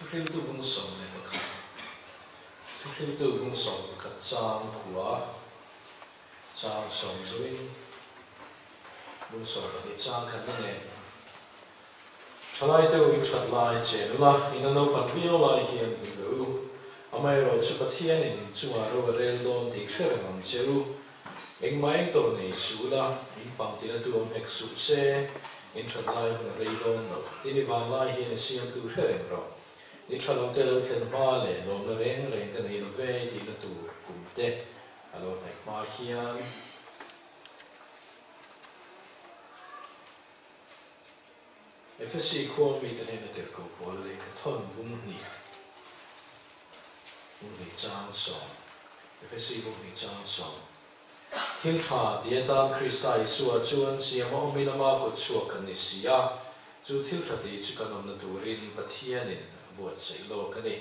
Thuhriltu bung 11 Thuhriltu bung 11 chang khua chang sawm zoin bung 12 chang khatna nen Thalai deuh in that lai chen ula, in a naupan viau lai hian hmu ve u. Amaherawhchu Pathianin in chungah ro a rel dawn tih hre reng ang che u. Engmah engto nei suh ula, in pangtina tu awm hek suh se, in that lai hun a rei dawn lo. Tin i vanglai hian i siamtu hre reng rawh. Ni tha lo te lo thlen hma leh lawmna reng reng ka nei lo ve tihna tur kum te a lo hnaih hma hian. Efesi khua mite hnena tirhkoh pawl lehkha thawn bung hnih, bung hnih chang sawm, Efesi bung hnih chang sawm. Thil tha ti atan Krista Isua chuan siama awmin ama kut chhuak kan ni si a, chu thil tha tih chu kan awmna turin Pathianin a buatsaih lawk a ni.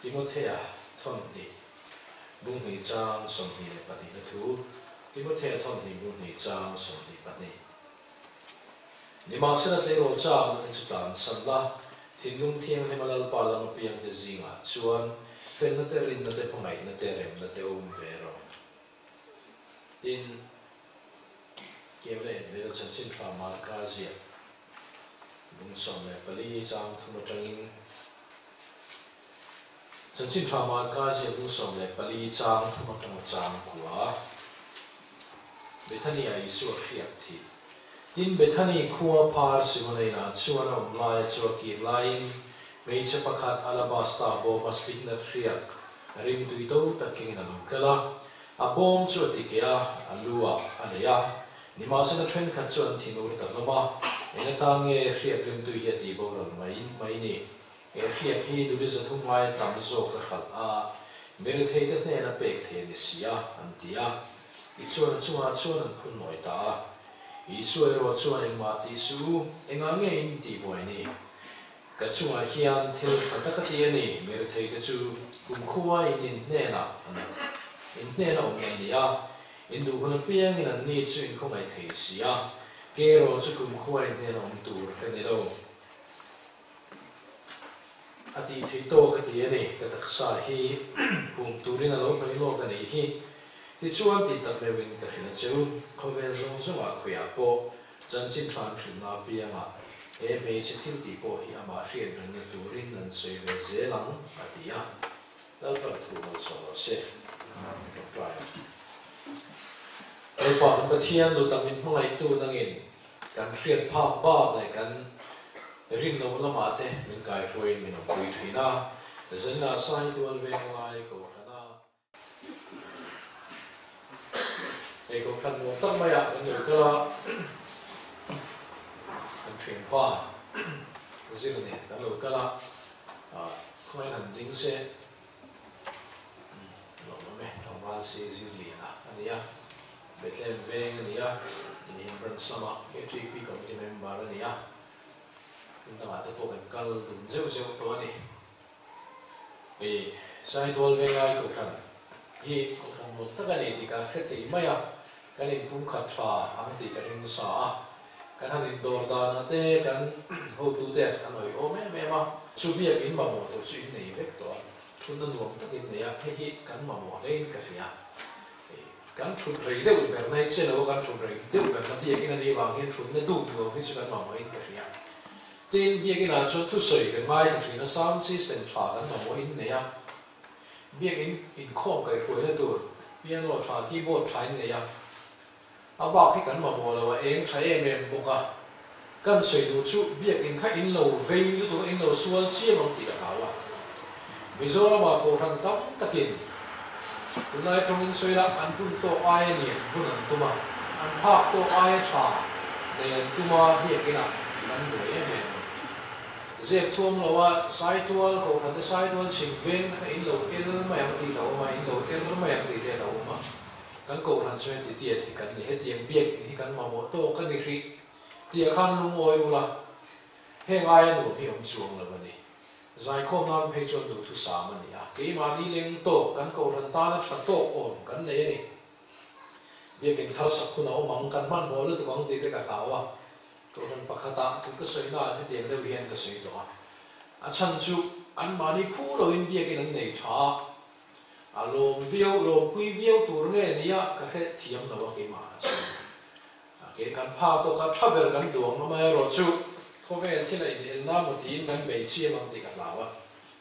Timothea thawnhnih bung hnih chang 22 na thu Timothea thawnhnih bung hnih chang 22 Nimahsela tleirawl chang na te chu tlan san la, thinlung thianghlima Lalpa lam apiang te zingah chuan felna te rinna te hmangaihna te remna te awm ve rawh. Tin, Keu leh Envel chanchin tha Marka ziah bung 14 chang thum atangin Chanchin tha Marka ziah bung 14 chang thum atanga chang kua Bethany-ah Isua hriak thih. Tin, Bethany khua phar Simona inah chuan a awm laia chu a kir laiin hmeichhe pakhat alabasta bawma spiknat hriak rim tui to tak kengin a lo kal a. A bawm chu a ti keh a, a lu ah a nei a. Nimahsela thenkhat chu an thin ur ta hlawm a, eng atan nge hriak rimtui hi a tih boral mai mai ni? He hriak hi duli 300 ngaia tam zawk a hralh a, miretheite hnena pek thei a ni si a, an ti a. Tichuan a chungah chuan an phun nawi ta a. Isua erawh chuan engmah tih suh u, engah nge in tihbuai ni? Ka chungah hian thil tha tak a ti a ni, miretheite chu kumkhua in in hnenah an in hnena awm an ni a, in duh hun apiangin an ni chu in khawngaih thei si a, kei erawh chu kumkhua in hnena awm tur ka ni lo. A tih theih tawk a ti a ni, ka taksa hi phum turin a lo hnaih lawk a nih hi. Tichuan tih tak meuhin ka hrilh a che u, khawvel zawng zawngah khawiah pawh Chanchin than hrilhna apiangah he hmeichhe thil tih pawh hi amah hriat rengna turin an sawi ve zel ang, a ti a. Lalpan thu malsawm rawh se. Ṭawngṭai ang. Lalpa kan Pathian duhtak min hmangaihtu nangin kan hriat phak bak leh kan rin loh lamah te min kaihruaiin min awmpui ṭhin a. Zanina Saitual Venglai Kohhran a. Hei kohhran nuam tak maiah kan lo kal a, kan thianpa zir nen kan lo kal a, khawngaih han ding se lawmawm e, tlangval si zir lian a a ni a, Bethlehem veng a ni a, Inhim branch lama KTP committee member a ni a, hmun dangah te pawh kan kal dun zeuh zeuh tawh a ni. Hei Saitual Venglai Kohhran hi Kohhran nuam tak a ni tih ka hre thei mai a, kan inpumkhat tha ang tih ka ring sa a, kan han indawr danah te kan hotute an awihawm em em a, chu biak in mamawh tur chu in nei vek tawh a, thutna nuam tak in nei a, hei hi kan mamawh hlein ka hria. Hei kan thut rei deuh berna hi che lo a, kan thut rei deuh berna biak in a nih vang hian thutna duk nuam hi chu kan mamawhin ka hria. Tin, biakinah chuan thusawi kan ngaithla thin a, sound system tha kan mamawhin nei a, biakin inkhawm kaihhruaina tur piano tha, keyboard tha in nei a, a bak hi kan mamawh lo a, eng tha em em bawk a, kan sawi duh chu biakin kha in lo vei lutuk a, in lo sual chiam ang tih ka hlau a. Mizoramah Kohhran tam takin tunlai tawngin sawi la, an hun tawk aia lian hun an tum a, an phak tawk aia tha nei an tum a, biakinah an buai em em a. Zep thuam lo a, Saitual Kohhran te Saitual chhim veng te kha in lo el mai ang tih lo awm a, in lo er mai ang tih te a lo awm a. Kan Kohhran chu heti tiat hi kan ni, hetiang biakin hi kan mamawh tawk a ni hrih tih ah khan lungawi ula, heng aia nuam hi awm chuang lo a ni. Zaikhawm nan phei chuan duhthusam a ni a, keimahni leng tawk kan kohhran tana tha tawk awm kan nei a ni. Biakin thar sak hun a awm ang, kan hmanhmawh lutuk ang tih te ka hlau a. Kohhran pakhatah thu ka sawi naah hetiang deuh hian ka sawi tawh a, a chhan chu anmahni phu loin biakin an nei tha a, a lawm viau, lawmpui viau tur nge nia ka hre thiam lo a keimah a chhan. A ke kan pha tawk a, tha ber kan duang amaherawh chu khawvel thil a inelna maw tiin kan bei chiam ang tih ka hlau a,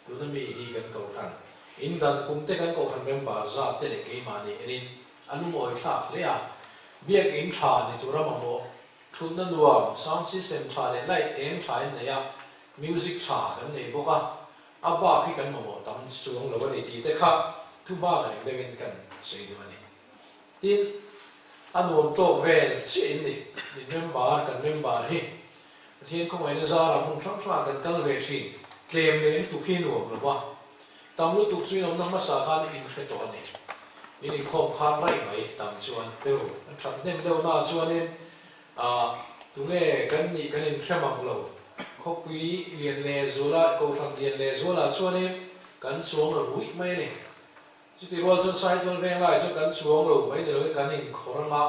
tuna mi hi kan kohhran indan kum te kan kohhran member zat te leh keimahni enin a lungawi thlak hle a, biakin tha ni tura mamawh Thutna nuam, sound system tha leh light eng tha in nei a, music tha kan nei bawk a, a bak hi kan mamawh tam chuang lo a ni tih te kha thu bak reng deuhin kan sawi duh a ni. Tin, a nuam tawk vel chiah in ni, min member, kan member hi Pathian khawngaihna zarah hmun hrang hrangah kan kal ve thin, tlem leh lutuk hi nuam lo va, tam lutuk chu inawmna hmasa khan in hre tawh a ni. In inkhawm khan raih mai tam chuan deuh an that hnem deuh naah chuanin ah tunge kan nih kan inhre mang lo. Khawpui lian leh zuala kohhran lian leh zualah chuanin kan chuang lo ruih mai a ni. Chuti rual chuan Saitual veng laiah chuan kan chuang lo mai ni loin kan inkhawr anga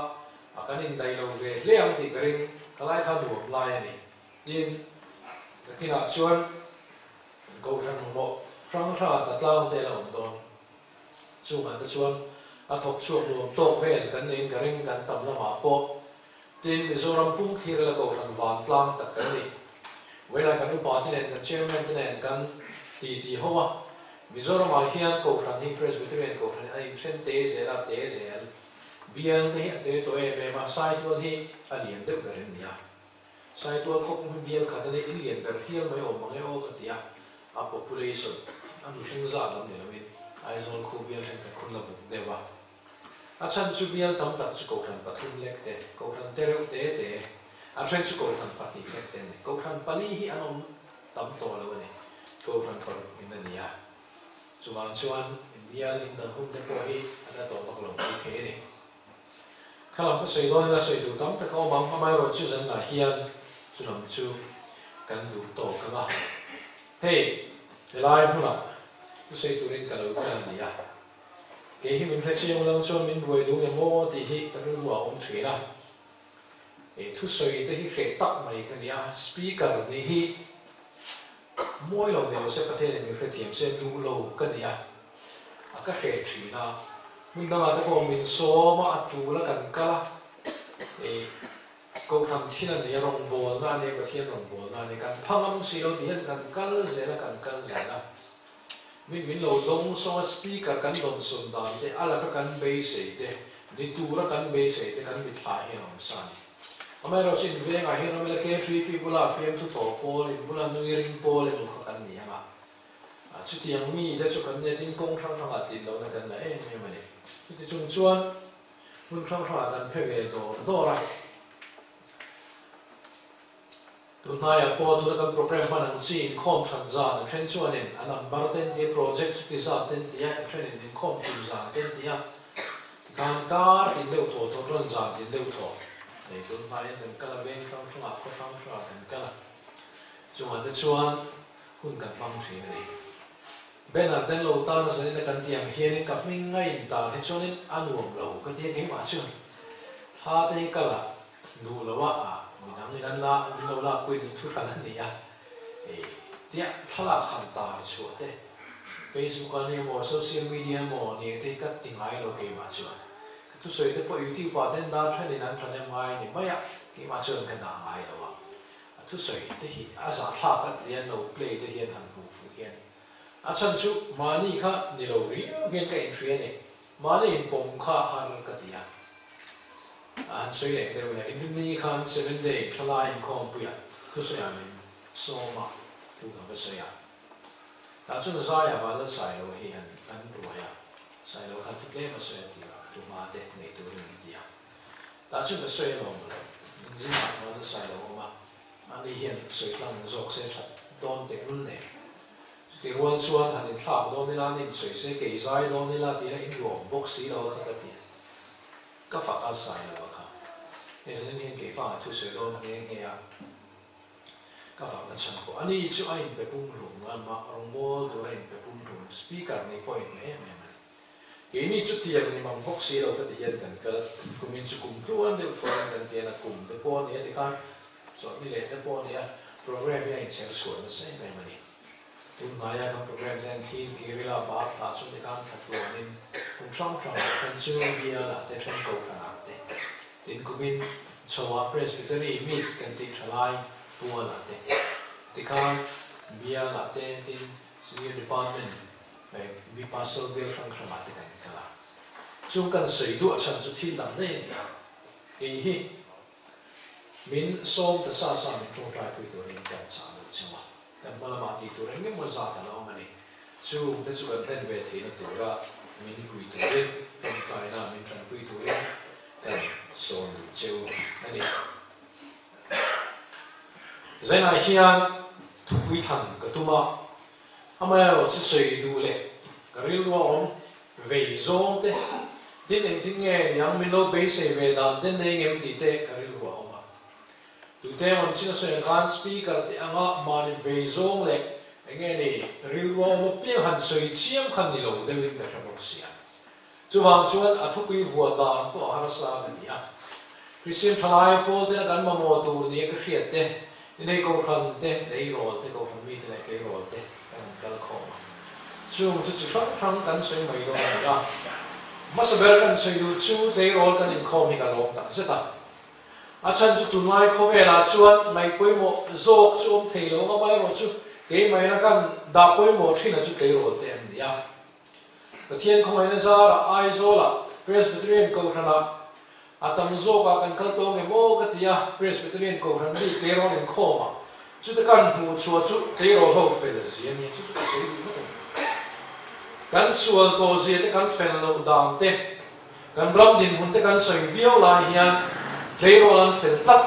a kan indaih lo ve hle ang tih ka ring, ka lai kha nuam lai a ni. Tin, nakinah chuan kohhran mamawh hrang hrangah hna tlang te la awm dawn. Chungah te chuan a thawk chhuak nuam tawk vel kan neiin ka ring kan tam lamah pawh. Tin, Mizoram pum thlir la kohhran vantlang tak kan ni. Vawiinah kan upa te nen kan chairman te nen kan ti ti ho a, Mizoramah hian kohhran hi Presbyterian kohhran hi a inthen te zel a, te zel. Bial te hi a te tawh em em a, Saitual hi a lian deuh ber in nia. Saitual khawpum hi bial khat a nia, in lian ber hial mai awm ang e aw ka ti a, a population a mihring zat lam ni loin Aizawl khu bial thenkhat khun la buk deuh a. A chhan chu bial tam tak chu kohhran pathum lek te, kohhran te reuh te te, a then chu kohhran pahnih lek te a ni. Kohhran pali hi an awm tam tawh lo a ni, kohhran paruk in a ni a. Chuvang chuan bial indan hun te pawh hi a la tawh vak lo mai thei a ni. Kha lam ka sawi dawn ila sawi tur tam tak a awm ang, amaherawhchu chu zanah hian chu lam chu kan duh tawk ang a. Hei helai hmunah thu sawi turin ka lo kal a ni a, kei hi min hrechiang lang chuan min buai duh nge maw tih hi ka rilru ah a awm thin a. Ei thusawi te hi hreh tak mai ka ni a, speaker nih hi mawi lo ni lo se Pathianin min hrethiam se duh lo ka ni a, a ka hreh thin a, hmun dangah te pawh min sawm a, a tul a kan kal a, ei Kohhran thil a ni a, rawngbawlna a ni a, Pathian rawngbawlna a ni, kan phangam si lo tih hian kan kal zel a, kan kal zel a. Min min lo dawng sawng a, speaker kan dawnsawn dan te, a laka kan beisei te, ni tura kan beisei te kan mitthla hian a awm sa a ni. Amaherawhchu in vengah hian awm ila K3P bula fiamthu thawh pawl, in bula nui ring pawl emaw kha kan ni ang a. Chutiang mi te chu kan nia tin kawng hrang hrangah tlin lohna kan la em em a ni. Chuti chung chuan hmun hrang hrangah kan phe ve dawr dawr a. Tunhnaiah pawh tuna kan programme hman ang chi inkhawm hran zan a then chuanin a number te an ti a, project chuti zat te an ti a, a thenin inkhawm tum zan te an ti a, tikhan kar tin deuh thaw tawh rawn zan tin deuh thaw nei tunhnaiin kan kal a, veng hrang hrangah khaw hrang hrangah kan kal a, chungah te chuan hun kan hmang thin a ni. Banner ten lo tan zanin a kan tih ang hianin ka hming a intar hi chuanin a nuam lo ka ti a, keimah chuan thla te hi ka la Duh lo a, ah midang in an la, min lo lak pawhin in thu hran a ni a, ei tia thlalak han tar chhuah te, Facebook ah nia maw, social media emaw ni te hi ka ti ngai lo keimah chuan. Ka thusawi te pawh YouTube ah ten dar thenin an tha nem ngai a ni mai a, keimah chuan ka dah ngai lo a. A thusawi te hi a zahthlak a ti an lo play te hian han hmuh fuh hian a chhan chu mahni kha ni lo riau hian ka inhria a ni, mahni inpawm kha har ka ti a. An sawi leh deuh leh Inrinni khan Seven Day thalai inkhawmpuiah thusawiah min sawm a, thu ka va sawi a. Tah chuan Zaia Vanlal Sailo hi an an ruai a, Sailo khan thu tlem a sawi a ti a, thu hma te nei turin an ti a. Tah chuan ka sawi alawm lo, in zingah Vanlal Sailo a awm a, ani hian sawi tlang zawk se that dawn teh lul nen. Chuti rual chuan han inthlak dawn ila, an insawi se kei zai dawn ila tih la inruam bawk si lo a kha ka ti a. Ka fak a sai lo a kha. Hei zanin hian keifang a thusawi dawn nghe nghe a, ka fak na chhan pawh ani chu a inpe pum hlum a, mah rawngbawl tur a inpe pum hlum, speaker nih pawh a inhmeh em em a ni. Keini chu tiang ni mang bawk si lo ka ti hian kan kal, kumin chu kum tluan deuh thuain kan ti a, na kum te pawh a ni a tikhan. Chawlhni leh te pawh a nia, programme hi a inchher chhuah nasa em em a ni. Tun hnaia kan programme te hian thlir kir ila bak thla chu tikhan thla tluanin kum hrang hrang ah then chu bial ah te then kohhran ah te tin kumin chho ah Presbytery meet kan tih tha lai pual ah te tikhan bial ah te tin Senior department leh mi pastor bial hrang hrang ah te kan kal a. Chung kan sawi duah chhan chu thil dang daih a ni a, kei hi Min sawm ta sa sa min tawngtaipui turin kan chah duh cheu a, kan hma lamah tih tur eng emaw zat a la awm a ni. Chung te chu kan hlen ve theihna tura min pui turin, tawngtaina min tanpui turin kan sawm duh cheu a ni. Zainah hian thupui thlan ka tum a, Amaherawh chu sawi duh leh ka rilru a awm vei zawng te, tin engtin nge niang min lo beisei ve dan te nei ngem tih te ka rilru a awm a. Tute rawn chin a sawi ang khan speaker te anga mahni vei zawng leh enge ni rilru a awm apiang han sawi chiam kha ni lo deuhin ka hre bawk sia. Chuvang chuan a thupui vuah dan pawh a harsa ka ti a. Kristian thalai pawl tena kan mamawh tur nia ka hriat te, inei kohhran te, tleirawl te, kohhran mite leh tleirawl te kan han kal khawm a. Chung chu chi hrang hrang kan sawi mai dawn a ni a. Hmasa ber kan sawi duh chu tleirawl kan inkhawm hi ka lawm tak zet a. A chhan chu tunlai khawvelah chuan ngaih pawimawh zawk chu awm thei lo ang amaherawhchu keimahina kan dah pawimawh thin a chu tleirawl te an ni a. Pathian khawngaihna zarah Aizawlah Presbyterian Kohhranah a tam zawkah kan kal tawng em aw ka ti a, Presbyterian Kohhran bik tleirawl inkhawm a, chuta kan hmuh chhuah chu tleirawl ho fel zia nia, chu chu ka sawi duh vek a ni. Kan sual tawh zia te kan fel loh dan te, kan ram dinhmun te kan sawi viau lai hian tleirawl an fel tlat,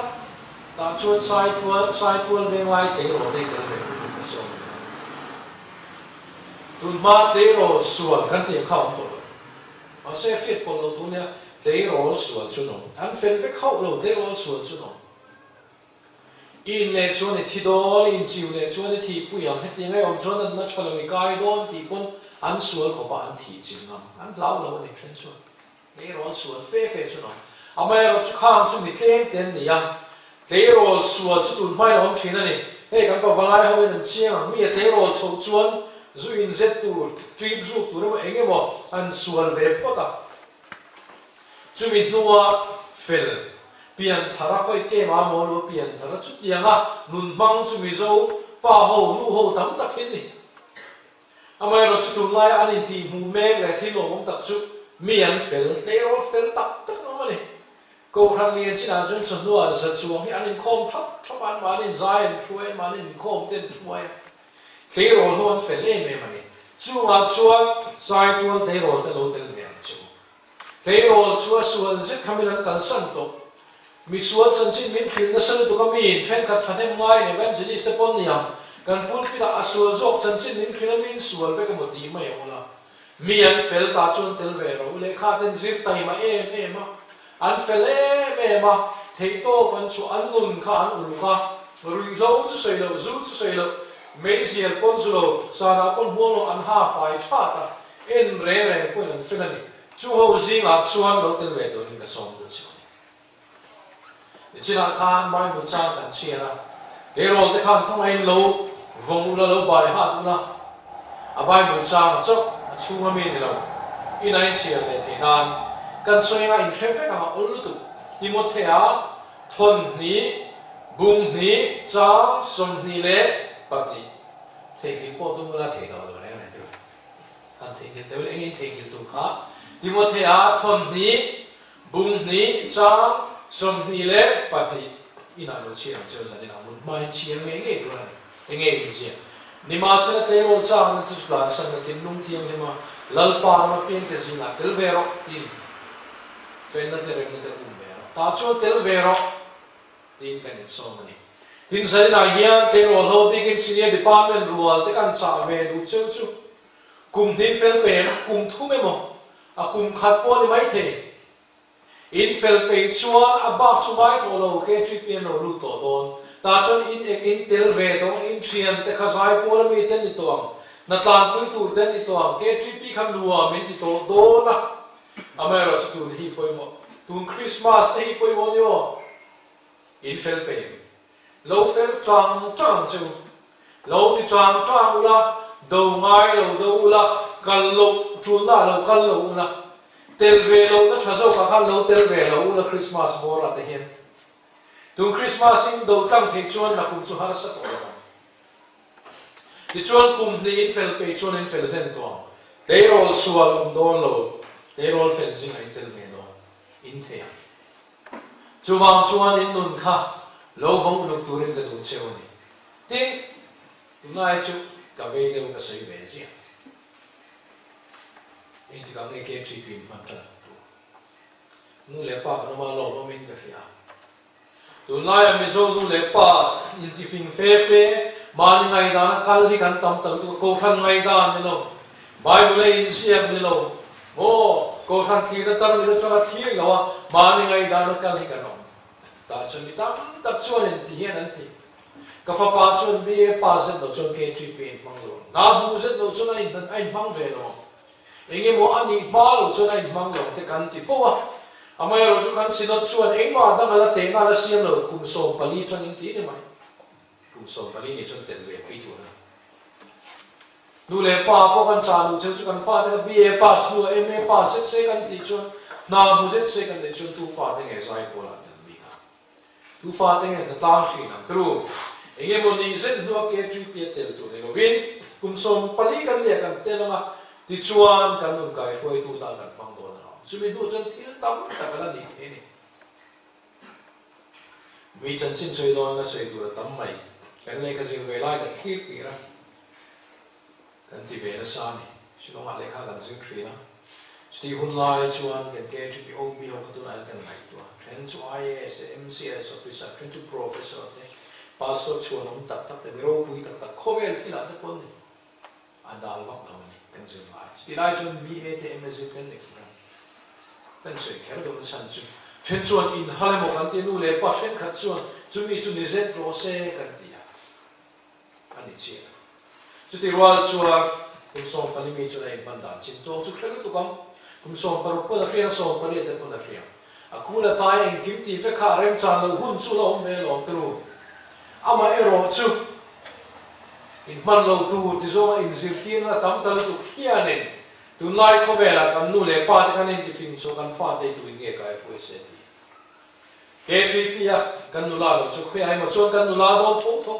tah chuan Saitual Saitual venglai tleirawl te hi tel ve tur ka sawi a ni. Tunhma tleirawl sual kan tih ang kha a awm tawh lo. Mahse a hriat pawlh loh tur nia tleirawl sual chu an awm. An fel vek hauh lo tleirawl sual chu an awm. I in leh chuan i thi dawn, i inchiu leh chuan i thih pui ang, hetiang a i awm chuan natna tha lo i kai dawn tih pawn an sual khawp a an thih chin ngam. An hlau lo a ni then chuan. Tleirawl sual fe fe chu an awm. Amaherawh chu khang chu mi tlem te an ni a, tleirawl sual chu tun hmain a awm thin a ni. Hei kan pavalai ho in an chiang ang, mi a tleirawl chhoh chuan zu inzet tur, trip zuk tur emaw eng emaw an sual ve phawt a. Chumi hnua fel pian thar a khawi kem a maw lu pian thar a chutianga nun hmang chu Mizo pa ho, nu ho tam tak hi an ni. Amaherawh chu tunlaia an intihhmuh mek leh thil awmawm tak chu mi an fel, tleirawl fel tak tak awm a ni. Kohhran lian chinah chuan chawhnuah za chuang hi an inkhawm thap thap a, anmahni inzai an hruai, anmahni inkhawm te an hruai a, tleirawl ho an fel em em a ni. Chungah chuan Saitual tleirawl te lo tel ve ang che u. Tleirawl chu a sual zet khamin an kalsan tawh. Misual chanchin min hrilh nasa lutuk a miin thenkhat thahnem ngaiin evangelist te pawn niang kan pulpit ah a sual zawk chanchin min hrilh a miin sual vek emaw tih mai a awl a. Mi an fel ta chuan tel ve rawh u lehkha ten zir taima em em a, an fel em em a, theihtawp an chhuah an nun kha an uluk a, ruihhlo chu sawi loh, zu chu sawi loh, meizial pawn zu lo, sarah pawn hmuang lo an ha fai that a, En reng reng pawhin an fel a ni. Chu ho zingah chuan lo tel ve turin ka sawm duh cheu a ni. Nichinah khan Bible chang kan chhiar a, Tleirawl te khan thawngaiin lo vawng ula, lo bai hat ula, a Bible chang a chauh, a chhunga mi ni lo, in a inchhiar leh theih nan kan sawi anga inhre vek ang a awl lutuk. Timothea thawn hnih, bung hnih, chang 22. Theihnghilh pawh tum ula thei tawh lo reng reng tur. Kan theihnghilh deuh eng in theihnghilh tur kha Timothea thawnhnih, bunghnih, chang 22 inah lo chhiar ang cheu zanin ang mun hmain chhiar ngei ngei tur a ni. Enge in ziak? Nimahsela tleirawl changna chu tlansanna thinlung thianghlim a Lalpa rama piangte zingah tel ve rawh tiin felna te remna te um ve rawh. Tah chuan tel ve rawh. Tiin kan insawm a ni. Tin, zaninah hian tleirawl ho bikin Senior Department rual te kan chah ve duh cheu chu kum hnih fel pem, kum thum emaw, a kum khat pawh a ni maithei. In fel peih chuan a bak chu ngai tawh lo, KTP an lo lut tawh dawn. Tah chuan in eng in tel ve tawh ang, in thian te kha zai pawl ami te an ni tawh ang, hnatlanpui tur te an ni tawh ang, KTP kha nuam in ti tawh dawn a. Amaherawh chu tun hi pawimawh, tun Christmas te hi pawimawh ni aw, in fel peng. Lo fel tang tang che u. Lo ti tang tang ula, do ngai lo do ula, kal loh tulna ah lo kal lo ula, tel ve lohna tha zawkah khan lo tel ve lo ula Christmas bawrah te hian. Tun Christmas in do tlang theih chuan nakum chu harsa tawh lo ang. Tichuan kum hnih in fel peih chuan in fel hlen tawh ang. Tleirawl sual awm dawn lo, tleirawl fel zingah in tel ve dawn in thei ang. Chuvang chuan in nun kha lo vawng uluk turin ka duh cheu a ni. Tin, tunlai chu ka vei deuh ka sawi ve ziah. Engtikah nge KTP in hman tan tur? Nu leh pa kan awm a, lawm awmin ka hria. Tunlaia Mizo nu leh pa intifing fe fe, mahni ngaidana kal hi kan tam ta lutuk a, Kohhran ngaidan ni lo, Bible a inziak ni lo, maw, Kohhran thlirna tar mit atanga thlir lo a, mahni ngaidana kal hi kan awm. Tah chuan mi tam tak chuan inti hian an ti. Ka fapa chuan BA pass zet lo chuan KTP a inhmang lo ang. Hna hmu zet lo chuan a inhmang ve lo ang. Engemaw a nih hma lo chuan a inhmang lo te kan ti fo a, amaherawh chu kan Synod chuan engmah dang a la tehna a la siam lo, kum 14 tangin ti ni mai. Kum 14 nih chuan tel ve mai tur a ni. Nu leh pa pawh kan chah duh cheu chu kan fate kha BA pass hnuah MA pass zet se kan tih chuan hna hmu zet se kan neih chuan tu fate nge zai pawl ah tel bik ang. Tu fate nge hna tlang hrin ang tru? Engemaw ni zet hnua ke tri tia tel tur ni lovin kum 14 kan nia kan tel ang a, tichuan kan nun kaihruaitu tan kan hmang dawn a lo. Chumi hnu chuan thil tam tak a la ni thei a ni. Mi chanchin sawi dawn la sawi tur a tam mai. Kan lehkha zir ve lai kan thlir tir a, kan ti ve nasa a ni. Shillong-ah lehkha kan zir thin a, chutih hun lai chuan kan KHP OB ho kha tunah hian kan ngaihtuah a, then chu IAS te, MCS officer, then chu professor te, pastor chhuanawm tak tak te, mi ropui tak tak khawvel thilah te pawh an ni. A dal vak lo a ni kan zir lai. Chutih lai chuan BA te MSc te an ni fur a, kan sawi kher dawn a chhan chu then chuan inhal emaw kan ti a, nu leh pa thenkhat chuan chumi chu ni zet rawh se kan ti a. a ni chiah. Chuti rual chuan kum 14 mi chuan a inhman dan chin tuang chu hre lutuk ang. Kum 16 pawn a hriang, 18 te pawn a hriang. A kul a tai engkim tih vek kha a remchan loh hun chu la awm ve lawm turu. Amah erawh chu inhman lo tur ti zawnga inzirtirna tam ta lutuk hianin tunlai khawvelah kan nu leh pa te kan intifing chhuah kan fate tuin nge kai pawh i se tih. KTP a kan nula lo chu khawiah emaw chuan kan nula dawn tho tho,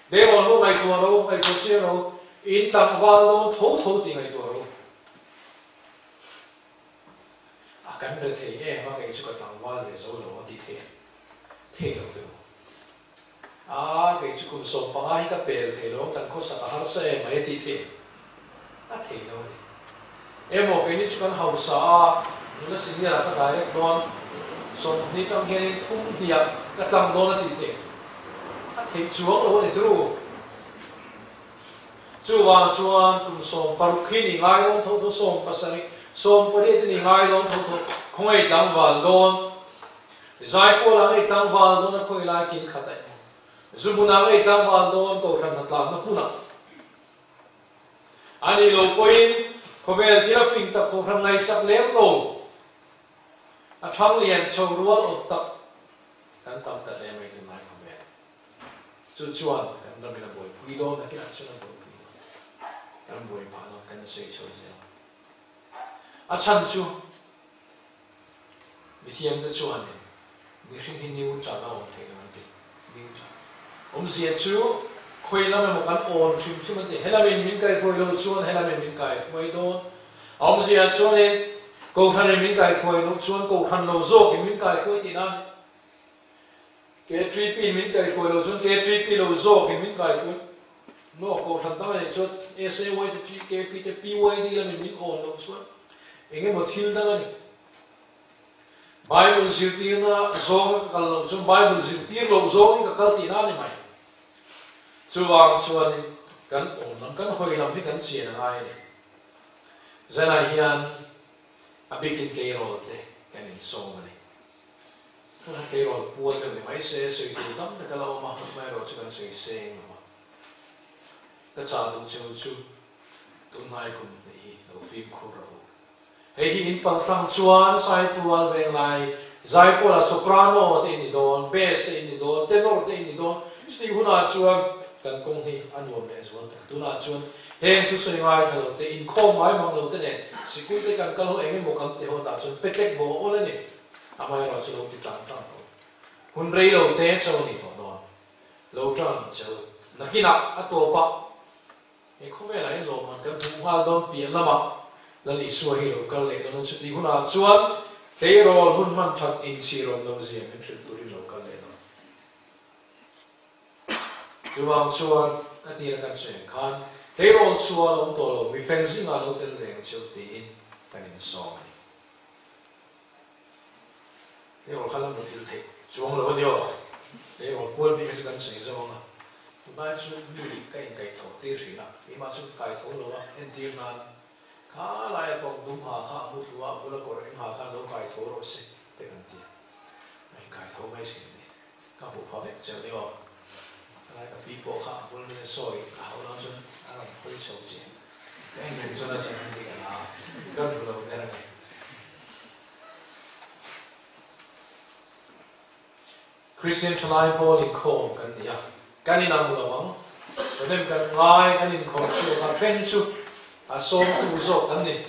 Deirawl ho ngaihtuah ro, ngaihtuah chiang ro, in tlangval dawn tho tho tih ngaihtuah ro. A kan re thei em a kei chu ka tlangval ve zo lo a tih theih a, thei lo deuh. A kei chu kum 15 hi ka pel thei lo ang kan khawsak a harsa em mai a tih theih a thei lo a ni. Emaw keini chu kan hausa a, nula senior ah ka direct dawn, 20 tang hianin thum hniah ka tlang dawn a tih theih a theih chuang lo a ni turu. Chuvang chuan kum 60 hi ni ngai dawn tho tho, 70, 18 te ni ngai dawn tho tho, khawngaih tlangval dawn. Zaipawl ah ngei tlangval dawn a khawi lai kin khat a emaw, zu hmun ah ngei tlangval dawn kohhran hnatlakna hmun ah a nih lo pawhin khawvel thil a fing tak kohhran ngaihsak lem lo a thang lian chho rual awt tak kan tam ta hle mai tunlai khawvel chu chuan kan ramin a buaipui dawn a kinah chuan a buaipui dawn kan buai phah dawn kan sawi chho zel a chhan chu Mithiamte chuanin mihring hi neutral a awm thei lo an ti. Neutral awmzia chu khawi lam emaw kan awn hrim hrim an ti. He lamin min kaihruai lo chuan he lamin min kaihruai dawn. A awmzia chuanin Kohhranin min kaihruai loh chuan Kohhran lo zawkin min kaihruai tihna a ni. K3P min kaihruai loh chuan K3P lo zawkin min kaihruai. No, Kohhran dang a nih chuan SAY te, GKP te, PYD lamin min awn loh chuan eng emaw thil dang a ni. Bible zirtirna zawnga ka kal loh chuan Bible zirtir loh zawngin ka kal tihna a ni mai. Chuvang chuanin kan awm lam, kan hawi lam hi kan chian a ngai a ni. Zanah hian a bikin tleirawl te kan insawm a ni. Hla tleirawl pual deuh ni mai se, sawi tur tam tak a la awm a, amaherawh chu kan sawi seng lo a. Ka chah duh cheu chu tunhnai kum hnih hi lo fimkhur rawh u. Hei hi in paltlang chuan Saitual Venglai Zaipawla soprano te in ni dawn, bass te in ni dawn, tenor te in ni dawn. Chutih hunah chuan kan kawng hi a nuam leh zual tawh. Tunah chuan heng thusawi ngaithla lo te, inkhawm ngai mang lo te nen sikul te kan kal ho eng emaw kan ti ho tah chuan petek bawh a awl a ni. Amaherawhchu chu lo ti tang tang tawh. Hun rei lo te cho a ni tawh dawn. Lo tang cheu. Nakinah a tawp a, he khawvelah hian lawmman kan hmuh nghal dawn piah lamah Lal Isua hi lo kal leh dawn a, chutih hunah chuan tleirawl hun hman that inchhir awm lo zia min hrilh turin lo kal leh dawn. Chuvang chuan a tira kan sawi ang khan tleirawl sual awm tawh lo, mi fel zingah lo tel ve ang cheu tiin kan insawm a ni. Tleirawl kha la muthilh theih chuang lo a ni aw. Tleirawl kual bik hi chu kan sawi zawng a, tunlai chu mi ka inkaihthawh tir thin a, keimah chu ka kaitho lo a, entir nan kha laia kawng dum ha kha a mu thlu a, a bula kawr eng ha khan lo kaitho rawh se te kan ti a, a inkaitho mai thin a ni. Ka hmuh pha vek che a ni aw. Helai ka pi pawh kha a bul nge sawi a hauh lo chuan a rawn hawi chho che. Ka en reng chuan a zin an ti ka la a, ka hmu lo der a ni. Kristian thalai pawl inkhawm kan ni a, kan inang lo ang. Thahnem kan ngai, kan inkhawm chhuak a, then chu a sawmtu zawk kan ni.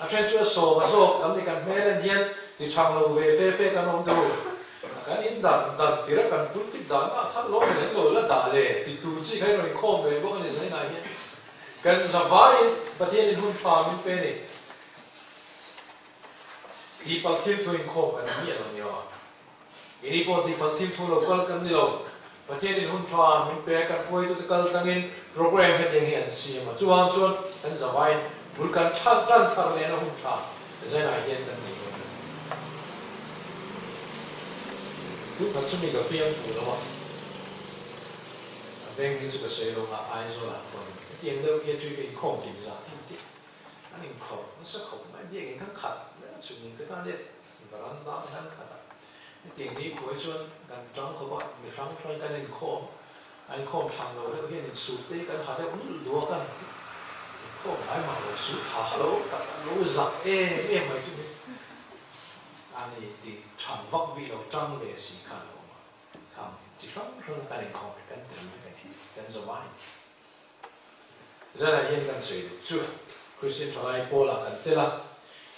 A then chu a sawm a zawk kan ni, kan hmel en hian ti thang lo ve fe fe kan awm deuh. Kan in dan dan tir a, kan pulpit dan ah khan lawm in an lo la dah le ti tur chi kha in rawn inkhawm ve bawk a ni zainah hian. Kan zavaiin Pathian in hun tha min pe ni. Tihpalh thil thu inkhawm kan ni miah lo nia. Ini pawh tihpalh thil thu lo kal kan ni lo. Pathian in hun tha min pe kan hruaitute kal tlangin program hetiang hi an siam a. Chuvang chuan kan zavaiin bul kan that tan thar lehna hun tha zainah hian kan nei dawn a ni. Chu khat chu mi ka fiam fu lo a. A veng ding chu ka sawi lo a, Aizawlah pawhin hetiang deuh hi a tui ka inkhawm kim zat an ti. An inkhawrh nasa khawp mai, biakinn khan khat mai a, chumi te khan let veranda te khan khat a, hetiang ni khuai chuan kan tang khawp a, mi hrang hrang kan inkhawm, a inkhawm thlang lo deuh hian insut te hi kan ha deuh nulh duh a, kan inkhawm ngai mah lo, sut ha ha lo tak a lo zak em em mai chu ni, a ni ti than vak bik lo tang ve si kha a lo awm a, khang chi hrang hrang kan inkhawm hi kan tel vek a ni, kan zawm a ni. Zanah hian kan sawi duh chu Kristian thalai pawlah kan tel a,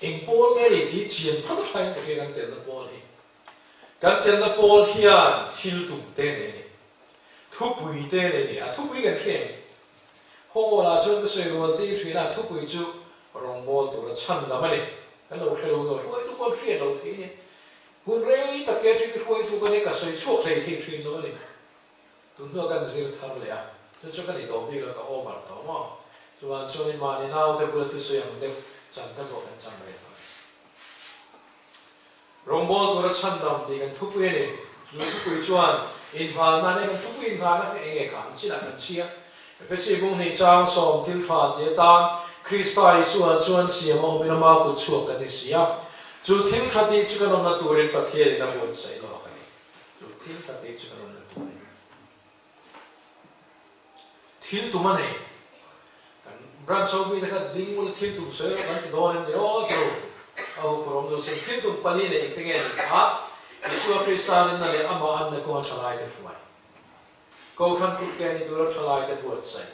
eng pawl nge ni tih chian phawt thain ka hria kan telna pawl hi. Kan telna pawl hian thil tum te nei a ni, thupui te nei a ni, a thupui kan hria em? Hall ah chuan ka sawi rual tir thin a, thupui chu rawngbâwl tura chhan lam a ni. Kan lo hre lo nge hruaitu pawh hriat lo thei a ni. Hun rei tak ke atangin hruaitu ka nia ka sawi chhuak hlei thei thin lo a ni. Tun hnuah kan zir thar leh a, chu chu ka ni tawh bik lo, ka over tawh maw? Chuan chuanin mahni naute bula thusawi ang deuh chan te pawh kan cham reng tawh a ni. Rawngbâwl tura chhandam tih kan thupui a ni. Chu thupui chuan innghalna nen kan thupui innghalna kha eng nge kha an chinah kan chhia. Efesi bung hnih chang sawm thil tha ti atan Krista Isua chuan siam a awmin ama kut chhuak kan ni si a. Chu thil tha tih chu kan awmna turin Pathianin a buatsaih lawk a ni. Chu thil ka tih chu ka rawn la tur a ni. Thil tum a nei. Kan branch ho mite kha ding ula thil tum sawi rawh kan ti dawn em ni aw tiro. A huphurh awm lo sin. Thil tum pali leh engte nge ni kha? Isua Krista rinna leh amah anna kawnga thalaite hruai. Kohhran kutke ni tura thalaite buatsaih.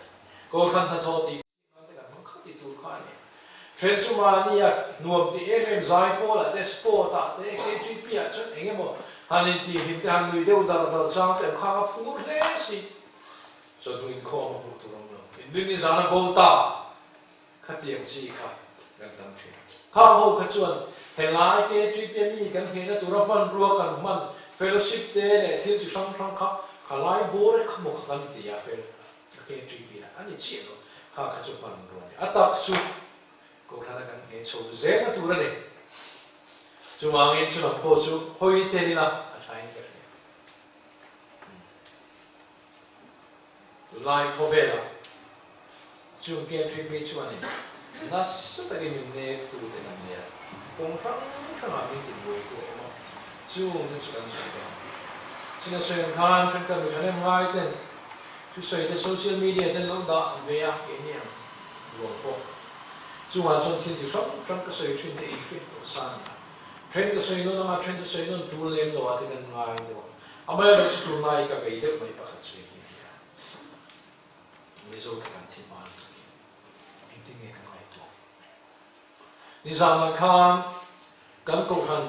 Kohhran hnathawh tih. Te kan hmang khat ti tur kha a ni. Then chu mahni a nuam ti em em zai pawl ah te, sport ah te, KGP ah chuan eng emaw han intih hlim te, han nui deuh dar dar chang te an khang a phur hle si. Chawhnu inkhawm a hmuh tur awm lo. Inrin ni zan a bo ta khatiang chi kha kan tam thin. Khang ho kha chuan helai KGP a mi kan nghehna tura hmanrua kan hman fellowship te leh thil chi hrang hrang kha khalai bawr e kha maw kha kan ti a fel. A KGB a ni chiah lo, kha kha chu hman rawh a ni. A tak chu Kohhrana kan ngheh chho zel na tur a ni. Chuvangin chu lam pawh chu hawi tel ila a thain ka hria. Tunlai khawvelah chung KGB chuanin nasa takin min nek tute kan nei a, kawng hrang hrangah min tibuaitu a awm a, chungte chu kan sawi dawn. China sawi ang khan thenkhat mi thahnem ngai ten Thusawi te social media ten lo dah ve a keini ang ruang pawh chungah chuan thil chi hrang hrang ka sawi thin te inhriat tawh sa a ni a. Then ka sawi nawn anga then chu sawi nawn tul lem lo ah te kan ngai deuh a. Amaherawhchu tunlai ka vei deuh mai pakhat chu hei hi. Mizo te kan thi hma lutuk hi engtin nge kan ngaihtuah? Nizanah khan kan kohhran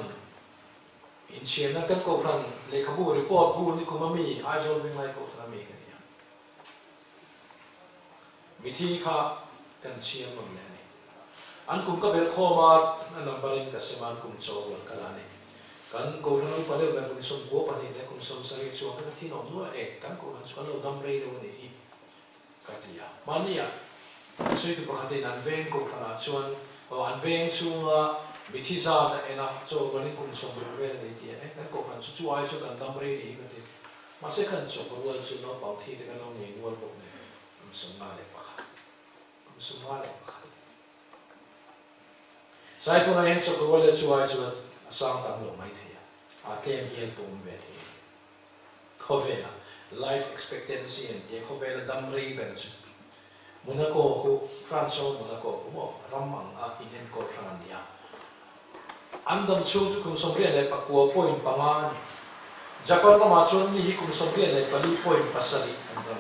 inchhiarna kan kohhran lehkhabu report bu nikum a mi Aizawl Venglai kohhran a mi ka ni a. Mithi kha kan chhiar nawn leh a ni. An kum ka belh khawm a, a number in ka sem a, an kum chaw rual ka la a ni. Kan kohhran upa deuh ber kum 92 leh kum 70 chuang te ka thi nawm nual a, e kan kohhran chu kan lo dam rei deuh a nih hi ka ti a. Mahnia sawitu pakhatin an veng kohhranah chuan aw an veng chhunga mithi zat a en a, chaw rualin kum 60 vel a ni ti a, e kan kohhran chu chu ai chu kan dam rei nih hi ka ti. Mahse kan chawk rual chu naupang thi te kan lo nei nual bawk nen kum 51, kum 51 a ni. Saitunah hian chawk rual leh chu ai chuan a sang tam lo mai thei a, a tlem hian pawh awm ve thei a ni. Khawvela life expectancy an tia khawvela dam rei ber chu Monaco khu France ram Monaco khu maw ram ang a inenkawl hrang an ni a. An dam chhung chu kum 89.5 a ni. Japan ramah chuan mi hi kum 94.7 an dam.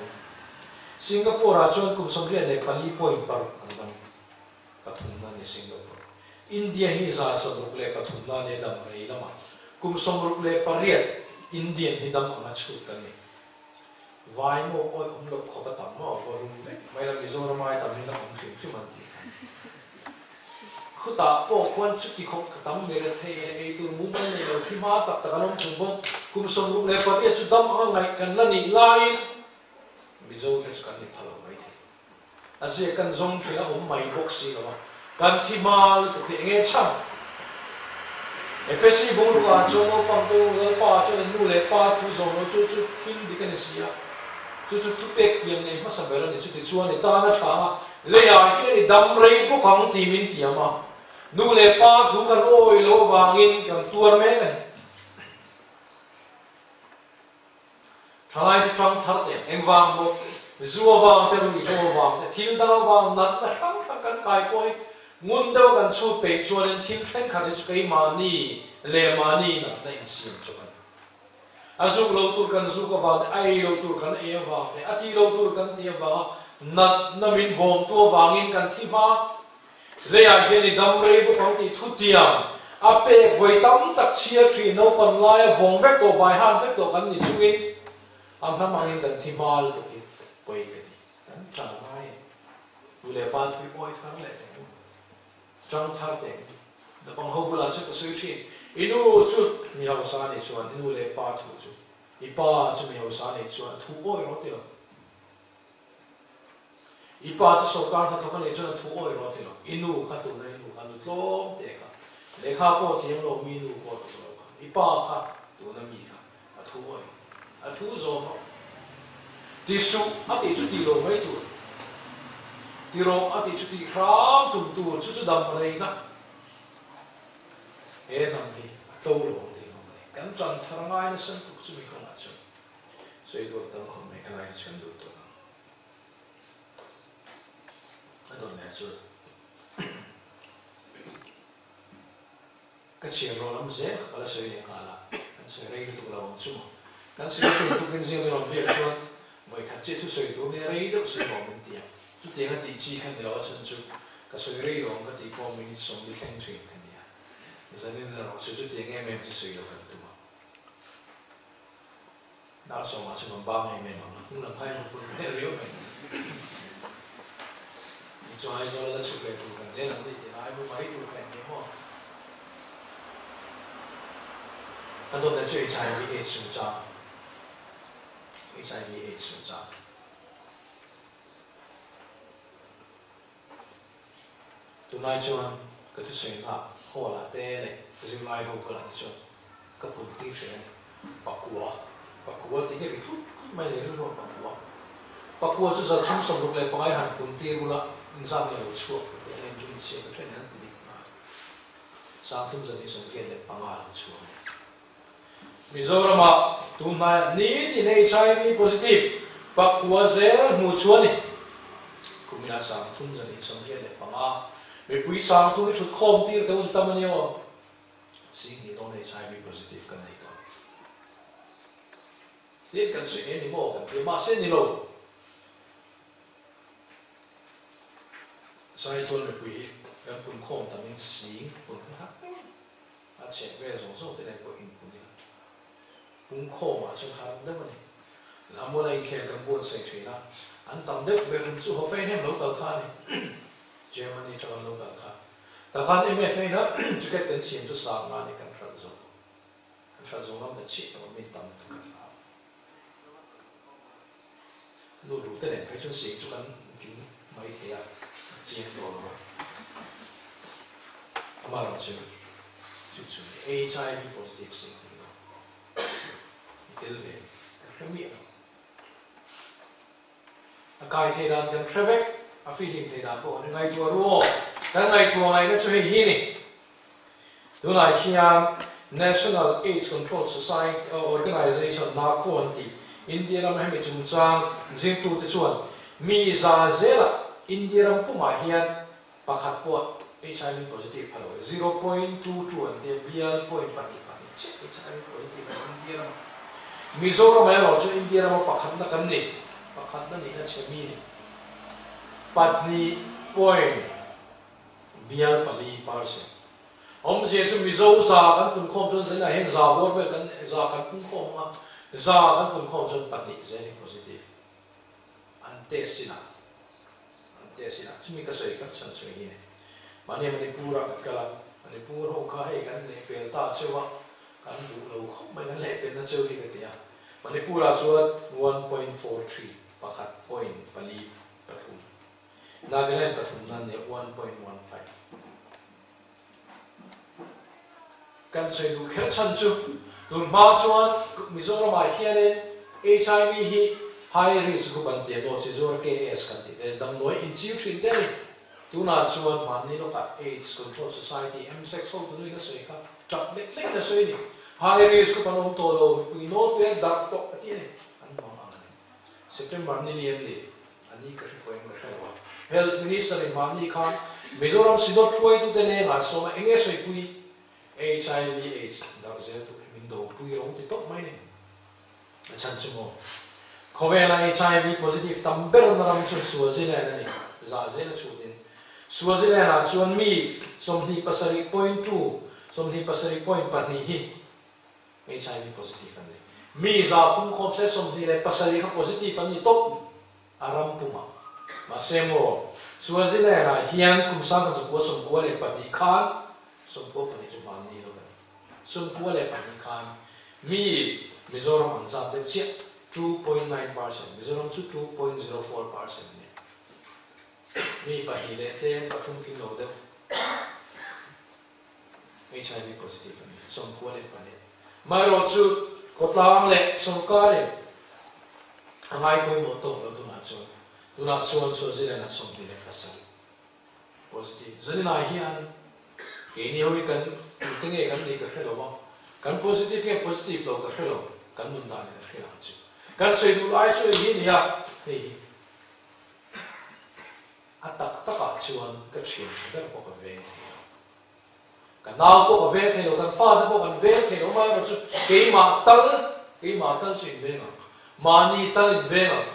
Singapore ah chuan kum 94.6 an dam. Pathumna a ni Singapore. India hi 163na a ni a dam rei lamah. Kum 68 Indian hi dam anga chhut kan ni. Vai maw awih awm loh khawp a tam maw volume vek mai la Mizoram ai tam in a awm hrim hrim an tih kha. Khutah pawh khuan chuti khawp ka tam ni reng thei leh ei tur mumal nei lo khi hma tak tak an awm chung pawn kum 68 chu dam anga ngaih kan la nih laiin Mizo te chu kan ni pha lo mai thei. A ziak kan zawng thin a awm mai bawk si lo a, kan thi hma lutuk hi enge chhan? Efesi bungrukah chuan naupang te u Lalpa ah chuan in nu leh pa thu zawm lo chu chu thil dik a ni si a, chu chu thupek tiam nei hmasa ber a ni. Chutichuan i tan a tha a, leiah hian i dam rei bawk ang tih min tiam a, nu leh pa thu kan awi loh avangin kan tuar mek a ni. Thalai te tang thar te, engvang maw? Zu avang te, ruihhlo avang te, thil dang avang natna hrang hrang kan kai pawh hi ngun deuha kan chhut peih chuanin thil thenkhat hi chu keimahni leh mahni natna insiam chawp a ni. A zuk lo tur kan zuk avang te, a ei lo tur kan ei avang te, a ti lo tur kan ti avanga natna min bawmtu avangin kan thi hma. Leiah hian i dam rei bawk ang tih thutiang a pek vawi tam tak chhiar thin naupang laia vawng vek tawh bai han vek tawh kan ni chungin a hnam angin kan thi hma lutuk hi pawi ka ti. Kan tang ngai e. Nu leh pa thui awi thar leh teh ang. Tang thar teh ang. Naupang ho bulah chu ka sawi thin. I nu chu mi hausa a nih chuan i nu leh pa thu chu i pa chu mi hausa a nih chuan a thu awi rawh ti lo. I pa chu sawrkar hnathawk a nih chuan a thu awih rawh ti lo. I nu kha tuna i nu kha nu tlawm te kha lehkha pawh thiam lo mi nu pawh tuk lo kha i pa kha tuna mi kha a thu awih a thu zawm rawh. Ti suh a tih chu ti lo mai tur. Ti rawh a tih chu ti hram tum tur chu chu dam reina he hnam hi a tlo lo ang tih ngawt a ni. Kan tan thar ngai nasa lutuk chu mi kawngah chuan sawi tur tam khawp mai kha lai hi chu kan duh tawh ang. A dawt leh chu ka chhiar rawh lam zel kha ka la sawi leh nghal a, kan sawi rei lutuk lo ang chu maw. Kan sawi lutuk tukin zing rawn biak chuan vawikhat chiah thu sawi tur nia rei deuh sawi rawh min ti a, chutiang a tih chi kha ni lo a chhan chu ka sawi rei lo ang ka tih pawh minute 40 thleng thin ka nia. Zanin erawh chu chutiang em em chu sawi lo kan tum a. Dar sawmah chuan an bang em em ang a, hnung lam kha in rawn pun hmel riau mai. Tichuan Aizawl a la chhuk leh tur kan nen ang ni tih lai mu mai tur kha eng nge maw? A dawt leh chu HIV AIDS chungchang, HIV AIDS chungchang. Tunlai chuan ka thusawi nghak hall ah te leh ka zirlai ho bulah te chuan ka pun tir hreh a ni. Pakua, Pakua tih hi ri hlut hlut mai leh rilru a Pakua. Pakua chu 365 i han pun tir bula inzam nge lo chhuak ka ti a, en rin chhiat a then an ti dik nghal. 3285 a lo chhuak a ni. Mizoramah tunhnaiah nitin HIV positive pakua zel hmuh chu a ni. Kuminah 3285 mipui 3000 i thut khawm tir te hun tam a ni aw. 20,000 dawn HIV positive kan nei tawh a ni. Tin kan sawi eng ni maw kan ti a, mahse ni lo. Saitual mipui hi kan pun khawm tamin sing pun hi hak deuh a chheh vel zawng zawng te nen pawh inpun ila pung khawmah chuan har deuh a ni. Lammuala inkhel kan buatsaih thin a, an tam deuh ber chu Hofei hnem lo kal kha a ni. Germany atanga an lo kal kha. Tah khan MFA na ticket kan siam chu sang nga ni kan hralh zo. Kan hralh zo ngam ta chiah lo a, min tam lutuk kan hlau. Nu duh te nen phei chuan sing chu kan tling mai thei a, a chiang tawh lo a. Amaherawh chu chu chu HIV positive sing tih lo i tel ve ka hre miah lo. A kai thei dan kan hre vek, a fihlim thei dan pawh kan ngaihtuah ru aw. Kan ngaihtuah ngaihna chu hei hi ni. Tunah hian National AIDS Control Society Organization, NACO an tih, India rama hemi chungchang zirtute chuan mi za zelah India ram pumah hian pakhat pawh HIV positive pha lo, 0.22 an tia, bial point pahnih pahnih chiah HIV positive an India ramah. Mizoram erawh chu India rama pakhatna kan ni, pakhatna nihna chhe mi ni, pahnih point bial pali percent. Awmzia chu Mizo za kan punkhawm chuan zinah hian za bawr vel kan za kan punkhawm ang a, za kan punkhawm chuan pahnih zel hi positive an test chinah an test chinah chumi ka sawi kha chhan sawi hi ni. Mahni Manipur ah kan kal a, Manipur ho kha hei kan lehpel ta cheu a, kan duh lo khawp mai kan lehpelna cheu hi ka ti a, Manipur ah chuan 1.43 pakhat point pali pathum Nagaland pathumna nia 1.15. Kan sawi duh kher chhan chu tun hma chuan Mizoramah hianin HIV hi high risk group an ti a maw chi zuar KS kan tih te damdawi inchiu thin te a ni. Tunah chuan mahni lawkah AIDS Control Society MSEC hotu nuin a sawi kha tap lek lek in a sawi a ni. High risk group an awm tawh lo, mipui nawlpui a darh tawh a ti a ni. An hmang ang a ni. September ni lian ni A ni ka hre fo em ka hre lo a. Health Minister in mahni khan Mizoram Synod hruaitute lengah sawm a enge sawipui HIV AIDS darh zel tur hi min dopui ro ti tawp mai ni. A chhan chu maw khawvela HIV positive tam ber na ram chu Swaziland a ni. Zah zel a chhut in Swaziland ah chuan mi 27.2, 27.2 hi HIV positive an ni. Mi za pum khawm se 27 kha positive an ni tawp a ram pumah. Mahse maw, Swaziland ah hian kum sang 1992 khan, 92 chu hmanni lo ka ni, 92 khan mi Mizoram an zat deuh chiah, 2.9%, Mizoram chu 2.04% a ni. Mi pahnih leh tlem pathum tling lo deuh. HIV positive a ni, 94. Amaherawh chu khawtlang leh sawrkarin a ngai pawimawh tawk lo tunah chuan tunah chuan Swaziland ah 27 positive. Zaninah hian keini ho hi kan tute nge kan nih ka hre lo a, kan positive nge positive lo ka hre lo, kan nun dan in a hre ang chu. Kan sawi duh lai chu hei hi a ni a, hei hi. A tak takah chuan ka thian tha ber pawh ka veng thei lo. Ka nau pawh ka veng thei lo, kan fate pawh kan veng thei lo, amaherawh chu keimah tal, keimah tal chu inveng ang, mahni tal inveng ang,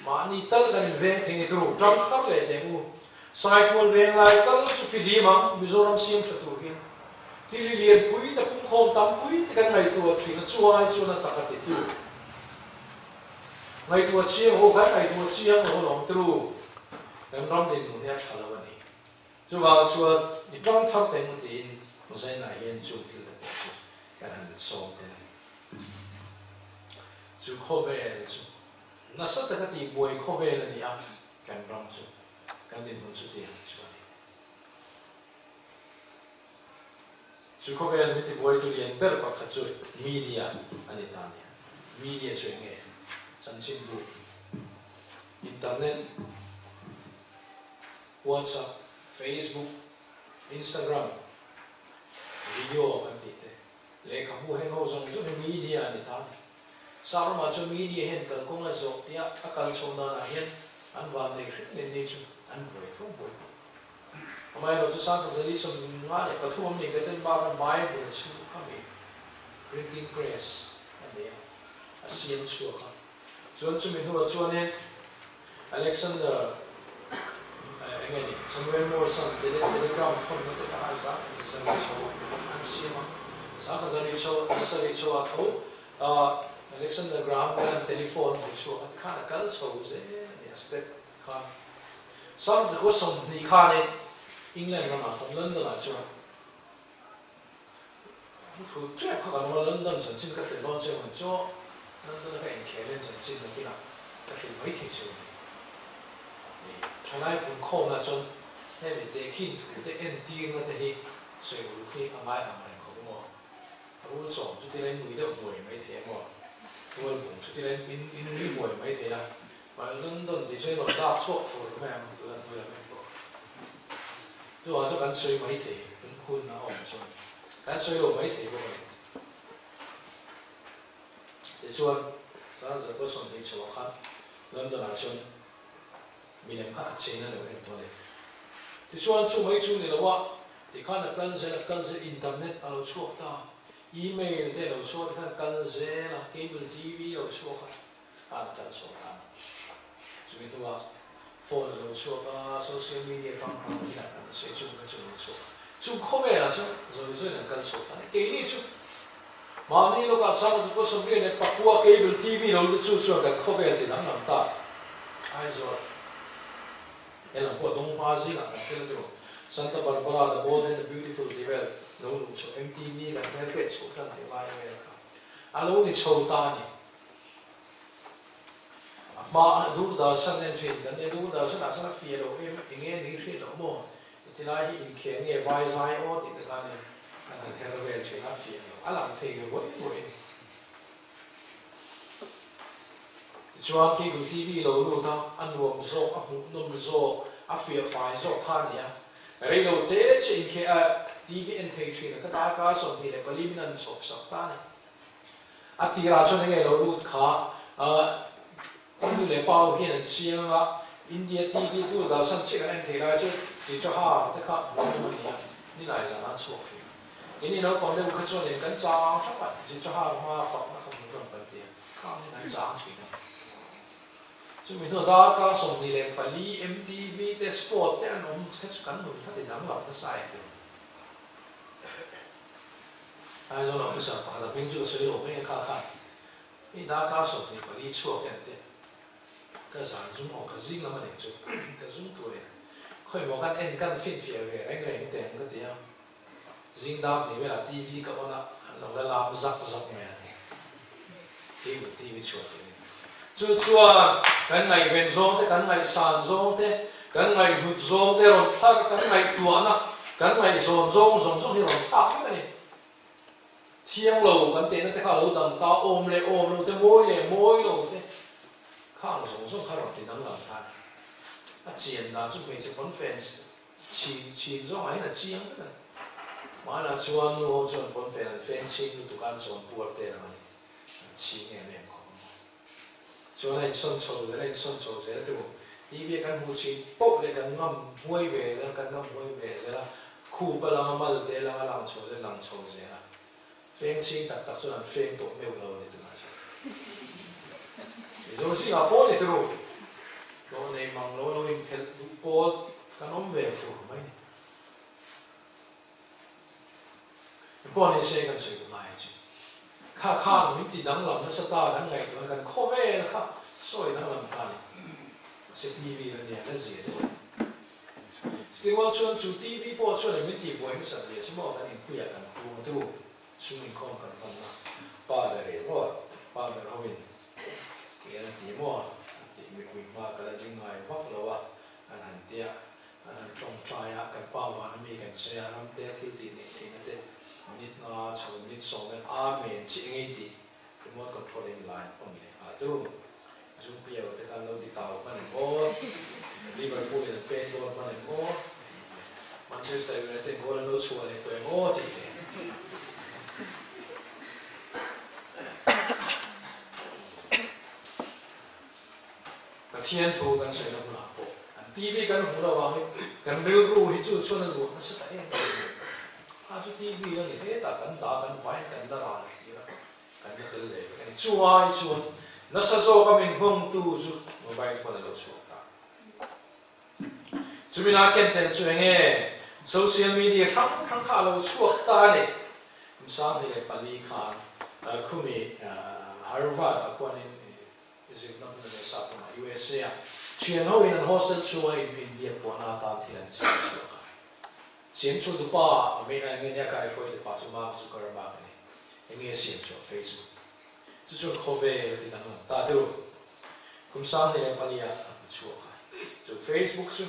mahni tal kan inveng thei ni turu, ṭang thar leh teh u, Saitual veng lai tal chu fihlim ang, Mizoram siam tha tur hian thil hi lianpui te pungkhawm tampui te kan ngaihtuah ṭhin a, chuai chuan a tak a ti tu. Ngaihtuah chiang ho khan ngaihtuah chiang lo lawm tru kan ram dinhmun hi a tha lo a ni. Chuvang chuan i tang thar teh maw tiin Zainah hian chung thil te pawh chu kan han sawm tel a ni. Chu khawvel chu nasa taka tihbuai khawvel a ni a, kan ram chu kan dinhmun chutiang chu a ni. Chu khawvel min tibuaitu lian ber pakhat chu media a ni ta a ni. Media chu eng nge? Chanchinbu, internet, WhatsApp, Facebook, Instagram, video kan tih te, lehkhabu heng ho zawng zawng hi media a ni ta a ni. Saramah chuan media hian kalkawng a zawh tia a kal chho danah hian an vannei hrim leh ni chu an buai tho buai. Amaherawh chu 1953 am ni Gutenberg a Bible chu kha mi printing press a nei a, a siam chhuak a. Chuan chumi hnuah chuanin Alexander Enge ni? Samuel Morse-a'n telegram thawnna te kha 1sarih chho an siam a, 1sarih chho, zasarih chho ah tho Alexander Graham Bell-a'n telephone hmu chhuak a ti khan a kal chho zel a ni a step khan. 1920 khanin England lamah khan London ah chuan Thu tep kha kan awm a, London chanchin ka hrilh dawn che ang chu London a ka inkhel en chanchin nakinah ka hrilh mai thei chu a ni. Thalai punkhawmna chuan hemi tehkhin thu te entirna te hi sawi uluk hi a ngai ang reng khawp maw? Rul chawm chu tila in nui deuh hmuai mai thei a maw? Tual bung chu tila in in nui hmuai mai thei a, London tih chu in rawn dak chhuak fur mai ang tuna hnuai lam en pawh. Chuvang chu kan sawi mai thei, kan hun a awm chuan kan sawi lo mai thei bawk a ni. Tichuan, Sir Jacobson hi chhuah khan London ah chuan milem kha a chen a lo en tawh a ni. Tichuan chu mai chu ni lo a, tikhan a kal zel a kal zel internet a lo chhuak ta, email te a lo chhuak tikhan kal zel a, cable TV a lo chhuak a, Khan a kal chhuak ta a ni. Chumi hnuah phone a lo chhuak a, social media hmang hmang hian an sawi chung kha chu a lo chhuak a. Chung khawvelah chuan zawi zawiin an kal chhuak ta a ni. Keini chu mahni lawkah sang chu Kawsawmrian leh Pakua cable TV lo lut chu chuan kan khawvel ti danglam ta Aizawl he lam pawh dawng hma zingah kan tel tawh. Santa Barbara, The Bold and the Beautiful tih vel lo luh chhuah MTV kan hmelhriat chhuah tan tih lai vel kha a lo ni chho ta a ni. A hma a Doordarshan en thin kan nia, Doordarshan ah chuan a fiah loh em eng nge ni hriat loh maw? Heti lai hi inkhel nge vai zai aw tih te khan in an han her vel thin a, a fiah loh a lang thei ruai ruai a ni. Tichuan cable TV lo lut a, a nuam zawk, a hmuhnawm zawk, a fiah fai zawk kha a ni a. Rei lo te chiah inkhel a TV en thei thin a, ka darkar 24 min an chhawp sak ta a ni. A tirah chuan enge lo lut kha nu leh pa ho hian an chiang a, India TV Doordarshan chiah kan en thei lai chu Chitraha te kha hmuhnawm a ni a, nilai zanah an chhuak thin. Keini naupang deuh kha chuan in kan chang hrang a, Chitraha hma fakna kha hmuhnawm kan ti a, khang hi kan chang thin a. Chumi hnuah darkar 24 MTV te sport te an awm kha chu kan nun kha ti danglam nasa em tih. Aizawl officer pakhat a hming chu ka sawi lo mai a kha khan i darkar 24 chhuak em teh ka zan zum aw ka zing lam a nih chu ka zum tur e khawi maw kan en kan finfiah ve reng reng teh ang ka ti a zing dar hnih velah TV ka on a an lo la lam zak zak mai a ti cable TV chhuah tih a ni chu chuan kan ngaihven zawng te kan ngaihsan zawng te kan ngaihhlut zawng te rawn thlak a kan ngaihtuahna kan ngaihzawn zawng zawng zawng hi rawn thlak vek a ni. Thiang lo kan tehna te kha a lo dang ta, awm leh awm lo te, mawi leh mawi lo te khang zawng zawng kha rawn ti danglam ta a ni. A chian dan chu hmeichhe pawnfen chhin chhin zawngah hian a chiang vek a ni. Hmanah chuan nu ho chuan pawnfen an fen chhin lutuk a, an chawn puar te ang a ni, an chhing em em khawp ang. Chuan a insawn chho zel a insawn chho zel a tih TV a kan hmuh chhin poh leh kan ngam huai ve zel kan ngam huai ve zel a, khup a lang a, mal te a lang a, lang chho zel lang chho zel a. Feng chhing tak tak chuan an feng tawh meuh lo a ni tunah chuan. Mizo zingah pawh ni turu, hlawh nei mang lo lo inphelh duh pawl kan awm ve fur mai ni. Pawh ni se kan sawi duh lai chu kha khan min ti danglam nasa ta kan ngaihtuah na kan khawvel kha sawi danglam ta ni mahse TV la nia la zia deuh a ni. Chutiang chuan chu TV pawh chuan min ti buai nasa zia chu maw kan inpuiah kan hung a tu chhung inkhawm kan hman na pa ber eh maw pa ber ho in ti an ti maw an tih mipui hma ka la ding ngai vak lo a an han tia An han tawngtai a, kan pa vana mi kan sawi a, ramte thil tih neih theihna te minute nga chho minute sawm vel Amen chi engei tih remote control in line on leh nghal tu Zungpiau te khan lo ti tau hman em aw, Liverpool in an pen goal hman em aw, Manchester United goal an lo chhuah leh tawh em aw tih te. Pathian thu kan sawi na hmunah pawh kan TV kan hmuh loh avangin kan rilru hi chu chuan a luah nasa ta em em a. Kha chu TV a ni hetah kan dah kan vain kan la ral thlir a, kan la tel leh vek a ni. Chu ai chuan nasa zawka min nghawngtu chu mobile phone a lo chhuak ta. Chumi lai ken tel chu enge social media hrang hrang kha a lo chhuak ta a ni. Kum 2004 khan khumi Harvard ah khuanin zirna hmun a nei sap lamah USA ah thian ho in an hostel chhunga in inbiak pawhna atan thil an siam chhuak a. Siam chhuah dupa a mei a enge nia kaihruai dupa chu Mark Zuckerberg a ni. Enge siam chhuah Facebook chu chuan khawvel a ti danglam ta deuh. Kum 2004 ah a hmu chhuak a. Chu Facebook chu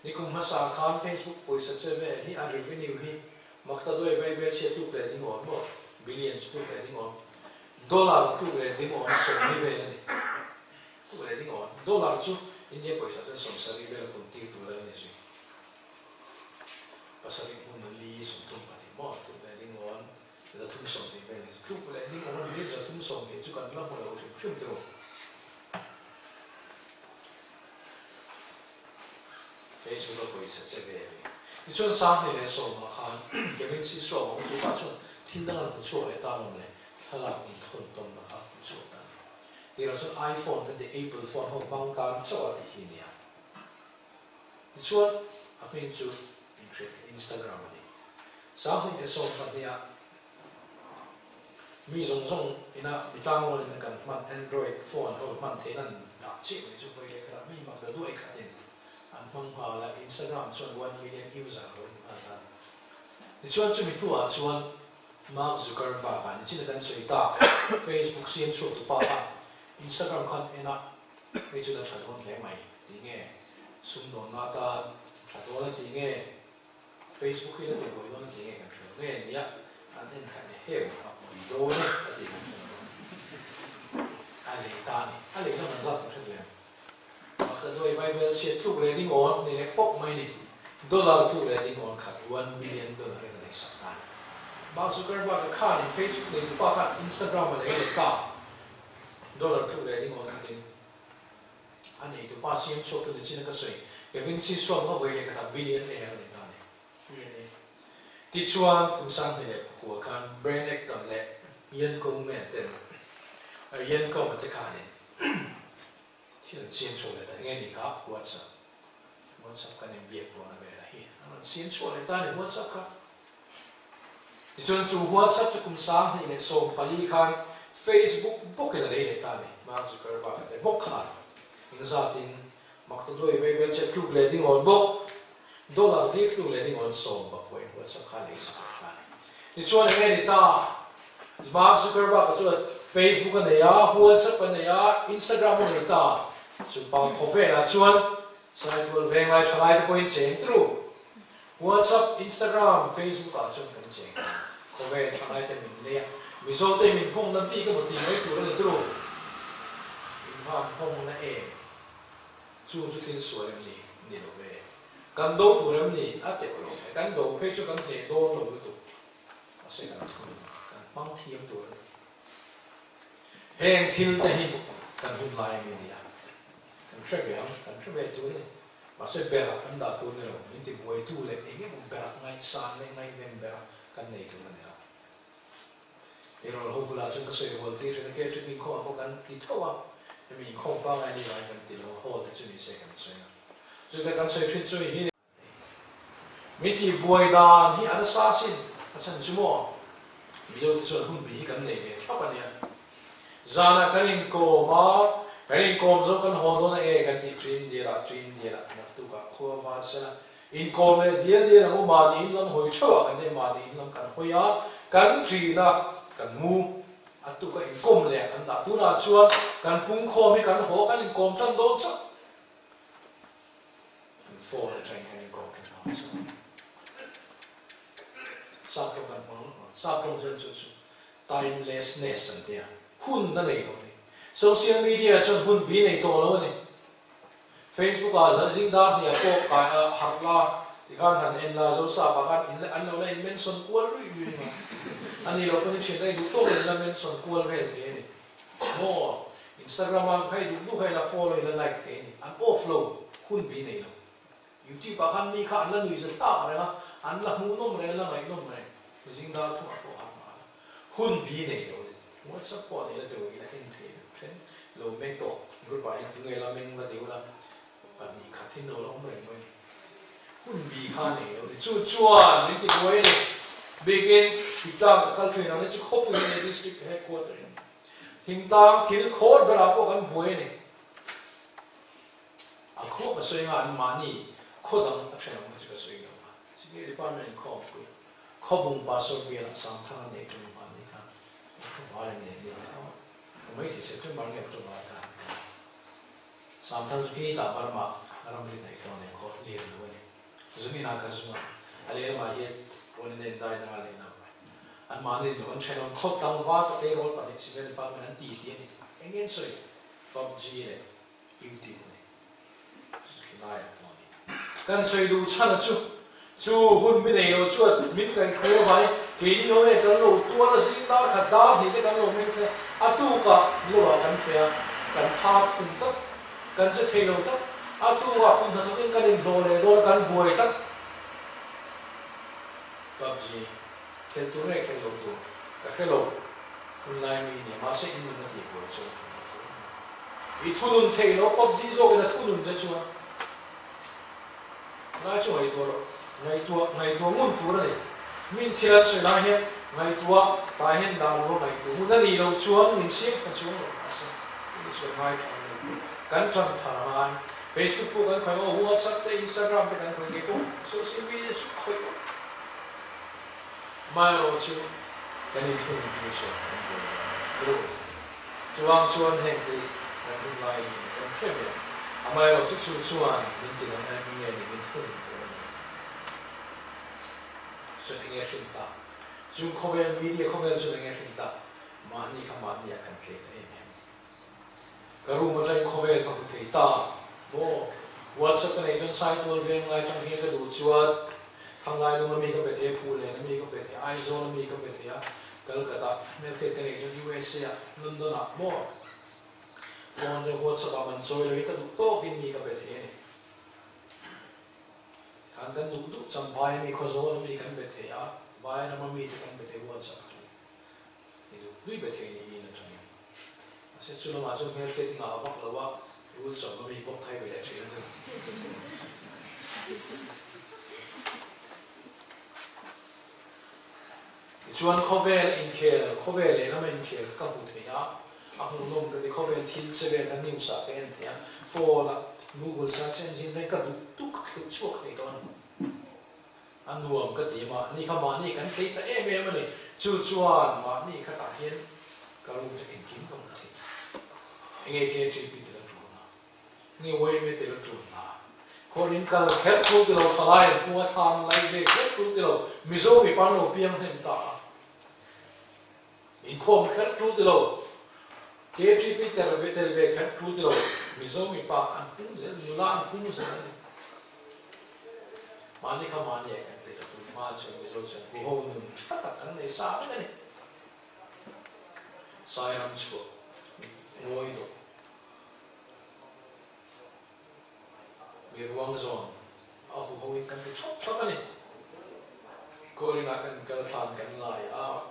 ni kum hmasa khan Facebook pawisa che vel hi a revenue hi makta duai vai vel chhia tluk leh ding awm maw? Billions tluk leh ding awm. Dollar tluk leh ding awm 40 vel a ni. Tluk leh ding awm. Dollar chu India pawisa chuan 70 vel a pun tir tur a ni zui. Pasarih hmun li 32 maw? Tluk leh ding awm. 320 vel ni. Tluk leh ding awm hi 320 chu kan la hmu lo hrim hrim tawh. Facebook a pawisa che ve a ni. Tichuan 2010 ah khan Kevin Systrom a awm chu pa chuan thil dang an hmu chhuak leh ta lawm le, thlalak inthawn tawnna kha a hmu chhuak ta a ni. Tirah chuan iPhone te tih Apple phone ho hmang tan chauh a tih hi nia. Tichuan a hming chu inhriat leh Instagram a ni. 2012 ah mi zawng zawng ina mi tlangrualin an kan hman Android phone ho hman theihna an dah chiah mai chu vawi leh khatah mi mak ta duai khatin an hmang nghal a, Instagram chuan 1 million user a lo ni nghal ta. Tichuan chumi hnuah chuan Mark Zuckerberg-a nichin a kan sawi tak Facebook siam chhuak tu pa khan Instagram khan en a hei chu la tha dawn hle mai tih nge sumdawnna atan tha dawn a tih nge Facebook hi la ti buai dawn a ti nge kan hre lo nge nia an en kha e heu a pui dawn e a ti kan hre lo a lei ta a ni a lei lam an zat kan hre lem pakhat nuai vai vel chhiat tluk leh ding awn ni leh pawp mai ni dollar tluk leh ding awn khat $1 billion in a lei sak ta a ni Mark Zuckerberg a khanin Facebook nei tupa khan Instagram a lei leh ta dollar tluk leh ding awn khatin A neitupa siam chhuak tu nichin a ka sawi, Kevin Systrom nga vawi leh khatah billionaire a ni ta a ni. Billionaire. Tichuan, kum 2009 khan Brian Acton leh Ian Coleman ten Ian Coleman te khanin thil an siam chhuak leh ta. Enge ni kha? WhatsApp. WhatsApp kan inbiak pawhna velah hi an rawn siam chhuak leh ta a ni WhatsApp kha. Tichuan chu WhatsApp chu kum 2014 khan Facebook bawkin a lei leh ta a ni. Mark Zuckerberg a te bawk khan engzatin maktaduai vei vel che tluk leh ding awn bawk, dollar hlir tluk leh ding awn sawm bakpawhin WhatsApp kha a lei sak leh ta a ni. Tichuan enge ni ta? Mark Zuckerberg a chuan Facebook a nei a, WhatsApp a nei a, Instagram a nei ta. Chu pa khawvelah chuan Saitual venglai thalai te pawhin cheng tru. WhatsApp, Instagram, Facebook ah chuan kan cheng a, khawvel thalai te min lei a, Mizo te min hawng na bik emaw tih mai tur a ni tru. Min van hawng na em? Chu chu thil sual em ni? Ni lo ve. Kan do tur em ni? A teuh lo mai. Kan do phei chu kan hneh dawn lo lutuk. Mahse kan thun a, kan hmang thiam tur a ni. Heng thil te hi kan hun lai ami nia. Kan hre ve ang, kan hre ve tur a ni. Mahse berah kan dah tur ni lo, min ti buaitu leh eng emaw berah ngaihsan leh ngaihven berah kan nei tur a ni lo. Tirawl ho bulah chuan ka sawi hual tir thin a, kei chu inkhawmah pawh kan ti tho a, hemi inkhawm pangngai ni lai kan ti lo a, hall te chu ni se kan sawi a. Chu te kan sawi thin chu hi ni. Mi tih buai dan hi a nasa asin, a chhan chu maw? Mizo te chuan hun bi hi kan nei ve thlap a nia. Zanah kan inkawm a, kan inkawm zo kan haw dawn a e kan tih ṭin dialah ṭin dialah naktukah khua var sela inkawm leh dial dial ang u mahni in lam hawi theuh ah kan nei mahni in lam kan hawi a, kan ṭin a, kan mu a tuka inkawm leh kan dah. Tunah chuan kan pungkhawm hi kan haw kan inkawm tan dawn chauh. Kan phone atangin kan inkawm thin ang chu. Sap tawng kan hmang lawk ang. Sap tawng chuan chu chu timelessness an ti a, hun a nei lo a ni. Social media chuan hun bi nei tawh lo a ni. Facebook ah zah zing dar hniah pawh kai a harh la tikhan han en la, Zosap ah khan in an lo la in mention kual ruih ruih a ni. A ni lo pawn i thian daih duh tawk in la mention kual vel thei a ni. Maw? Instagram ah kha i duh duh kha i la follow i la like thei a ni. An off lo, hun bi nei lo. YouTube ah khan mi kha an la nui za thlak reng a, an la hmuhnawm reng, an la ngaihnawm reng. Zing dar thungah pawh har mahla. Hun bi nei lo a ni. WhatsApp pawh a nei la tilo i la en thei vek then. Lo meng tawh, group ah hian tunge la meng va ti ula, pahnih khat hi no la awm reng mai a ni. Hun bi kha nei lo ni. Chu chuan min ti buai a ni. Bikin Thingtlang ka kal thin ang ni chu khawpui a ni district headquarter in. Thingtlang thil khawr berah pawh kan buai a ni. A khua ka sawi anga an mahni khaw dang a then ang chu ka sawi lo a. Civil department in khaw awmpui Khawbung Pastor bialah Sangthanga nei tum mahni kha October in nei nia a ka mai thei September nge October ah khan ka Samthang chu khi tah Burma ramri hnaih tawh nen khaw lian lo a ni. Zungin ah ka zung a, a lehlamah hian rawn in en dai dang a lehlam mai. An mahni lo an thenawm khaw tlangval ka tleirawl pahnih civil department an ti ti a ni. Eng nge an sawi? PUBG leh YouTube a ni. Chu chu laiah pawh a ni. Kan sawi duh chhan a chu, chu hun mi nei lo chuan min ngaihhruai avangin keini ho hian kan lo tuar a zing dar khat dar hnih te kan lo meng thleng a, a tukah loah kan feh a, kan phar thun tlat, kan che thei lo tlat, a tukah kum hnathawkin kan inhlawh leh dawn a kan buai tlat. PUBG khelh tur nge khelh lo tur ka hre lo, hunlai mi nia mahse in nun a tih buai chuan ka hmu tur a ni. I thunun thei lo PUBG zawkin a thunun che chuan. Ngai chu ngaihtuah rawh. Ngaihtuah, ngaihtuah ngun tur a ni. Min thil an sawi lai hian ngaihtuah, tah hian dah lo a ngaihtuah ngun a nih loh chuan min siam kha chuang lo mahse tih chu kan ngaithla ang lo. Kan tan thar a ngai. Facebook pawh kan khawih aw, WhatsApp te, Instagram te kan khawih kei pawh social media chu khawih vak. Amaherawh chu kan inthunun tur chuan kan buai lo a ni. Ru. Chuvang chuan heng te kan hun lai hi kan hre ve ang. Amaherawh chu chu chuan min ti dang em nge ni min thunun tur a ni. Chuan enge hrin tak? Chung khawvel media khawvel chuan enge hrin tak? Mahni kha mahni ah kan tlei ta em em. Ka room atangin khawvel ka hmu thei ta maw? WhatsApp ka neih chuan Saitual veng lai atang hian ka duh chuan Thanglai lung ami ka pe thei a, Phulen ami ka pe thei a, Aizawl ami ka pe thei a, Calcutta hmelhriat ka neih chuan USA ah, London ah maw? Phone leh WhatsApp ah man chawi loin ka duh tawkin mi ka pe thei a ni. Khan kan duh duh Champhai ami, Khawzawl ami kan pe thei a, Vairam ami te kan pe thei WhatsApp atangin. I duh dui be thei niin a tangin. Mahse chu lamah chuan hmelhriat i ngah vak lo a, rul chawm ami bawk thai ve leh thin a ni. Tichuan khawvel a inkhel, khawvel lehlam a inkhel ka hmu thei a, a hmuhnawm ka ti, khawvel thil che vel kha news ah ka en thei a, phone ah Google search engine reng ka duh tuk ka kheuh chhuak thei tawh a ni. A nuam ka ti mahni kha mahni kan tlei ta em em a ni. Chu chuan mahni khatah hian ka room chu engkim ka hmu thei. Enge KTP tel a tul na? Nge YMA tel a tul na? Khawn in kal kher tul ti lo, thalai an pung a thlan lai ve kher tul ti lo, Mizo mipa an lo piang hnem ta a. Inkhawm kher tul ti lo, KTP tel ve tel ve kher tul ti lo, Mizo mipa an pung zel, nula an pung zel a ni. Mahni kha mahni ah kan tlei ta tun hma chuan Mizo chuan huho nun tha tak kan nei sa vek a ni. Sairam chhuah ngawi dawh mi ruang zawn a huho in kan ti thap thap a ni. Calling ah kan kal thlan kan lai a,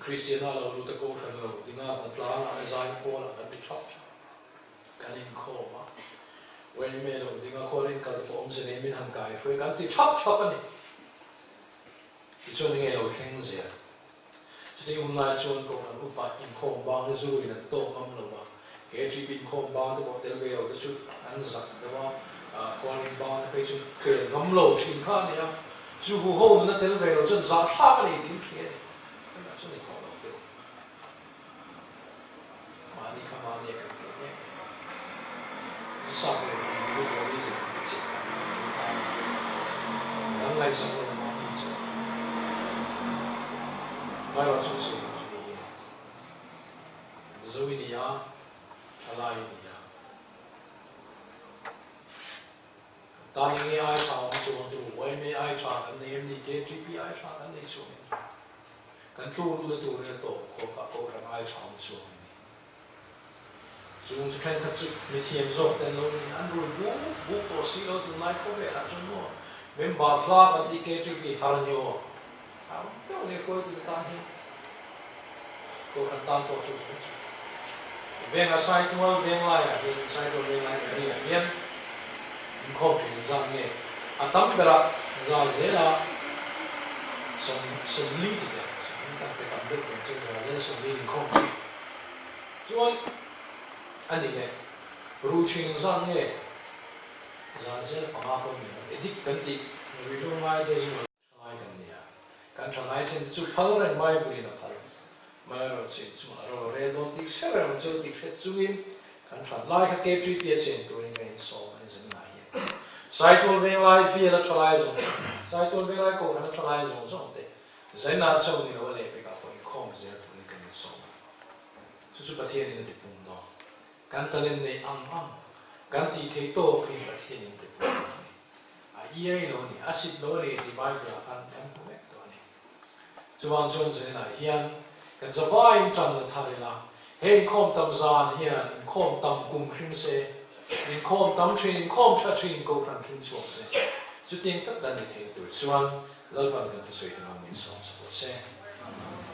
Kristiana lo lut a kohhran lo dinga hnatlang ah a zai pawl ah kan ti thap thap. Kan inkhawm a, Wayne lo ding a khuarin kal pawh awmze nei min han kai hruai kan ti thap thap a ni. Tichuan enge lo thleng zel. Chutih hun lai chuan Kohhran upa inkhawm bang hi zuruin an tawk ngam lo va, KTP inkhawm bang te pawh tel ve lo te chu an zak deuh a, khuarin bang te phei chu kel ngam lo thin kha a ni a, chu huho nuna tel ve lo chuan zahthlak a ni tih hria a ni. Tunah chuan inkhawm lo deuh. Mahni kha mahni a kan tleh em em a. Nasa ber hi individualism tih chiah kan ni a. Kan ngaihsak lo mahni chiah. Hmairawh chu sawi chu ni hi. Mizo i ni a, thalai i ni a. Kan tan enge ai tha awm chuang tur, yma ai tha kan nei em ni, KTP ai tha kan nei chuang em ni. Kan tluk lutna turin a tawp khawp a, Kohhran ai tha awm chuang a ni. Chung chu thenkhat chu mithiam zawk te an lo ni, an rui buk buk tawh si lo tunlai khawvelah chuan maw member hla kan tih KTP har a ni aw. Har deuh leh hruaitu te tan hian Kohhran tan pawh chu chu chu. Venga Saitual Venglaiah hian Saitual Venglai area hian inkhawm thin zat nge? A tam berah za zela 40 ti teh, 40 tak te tam deuh dawn chu za zela 40 inkhawm thin. Chuan a ni leh, ruh thin ang zat nge za zela panga pawh ni lo, addict kan tih ruihhlo ngai te zingah thalai kan ni a, kan thalai then te chu phal reng Bible in a phal mai erawh chin chu a ro rel dawn tih hre reng chu tih hre chungin kan that lai kha KTP a chen turin ka insawm a ni zengnah hian Saitual Venglai bial a thalai zawng Saitual Venglai Kohhran a thalai zawng zawng te Zainah chauh ni lo a lehpekah pawh inkhawm zel turin kan insawm a. Chu chu Pathianin a tipung dawn. Kan talent neih ang ang, kan tih theih tawk hi Pathianin a tipung dawn a ni. A iai lo a ni, a sit lo a ni tih Bible-ah khan kan hmu vek tawh a ni. Chuvang chuan Zainah hian kan zavaiin tan la thar ila, he inkhawm tam zan hian inkhawm tam kum hrim se, inkhawm tam thin, inkhawm tha thin Kohhran hrim chhuak se, chutiang tak kan ni thei tur chuan Lalpan kan thusawi te hmang min sawm chhuah se. Amen.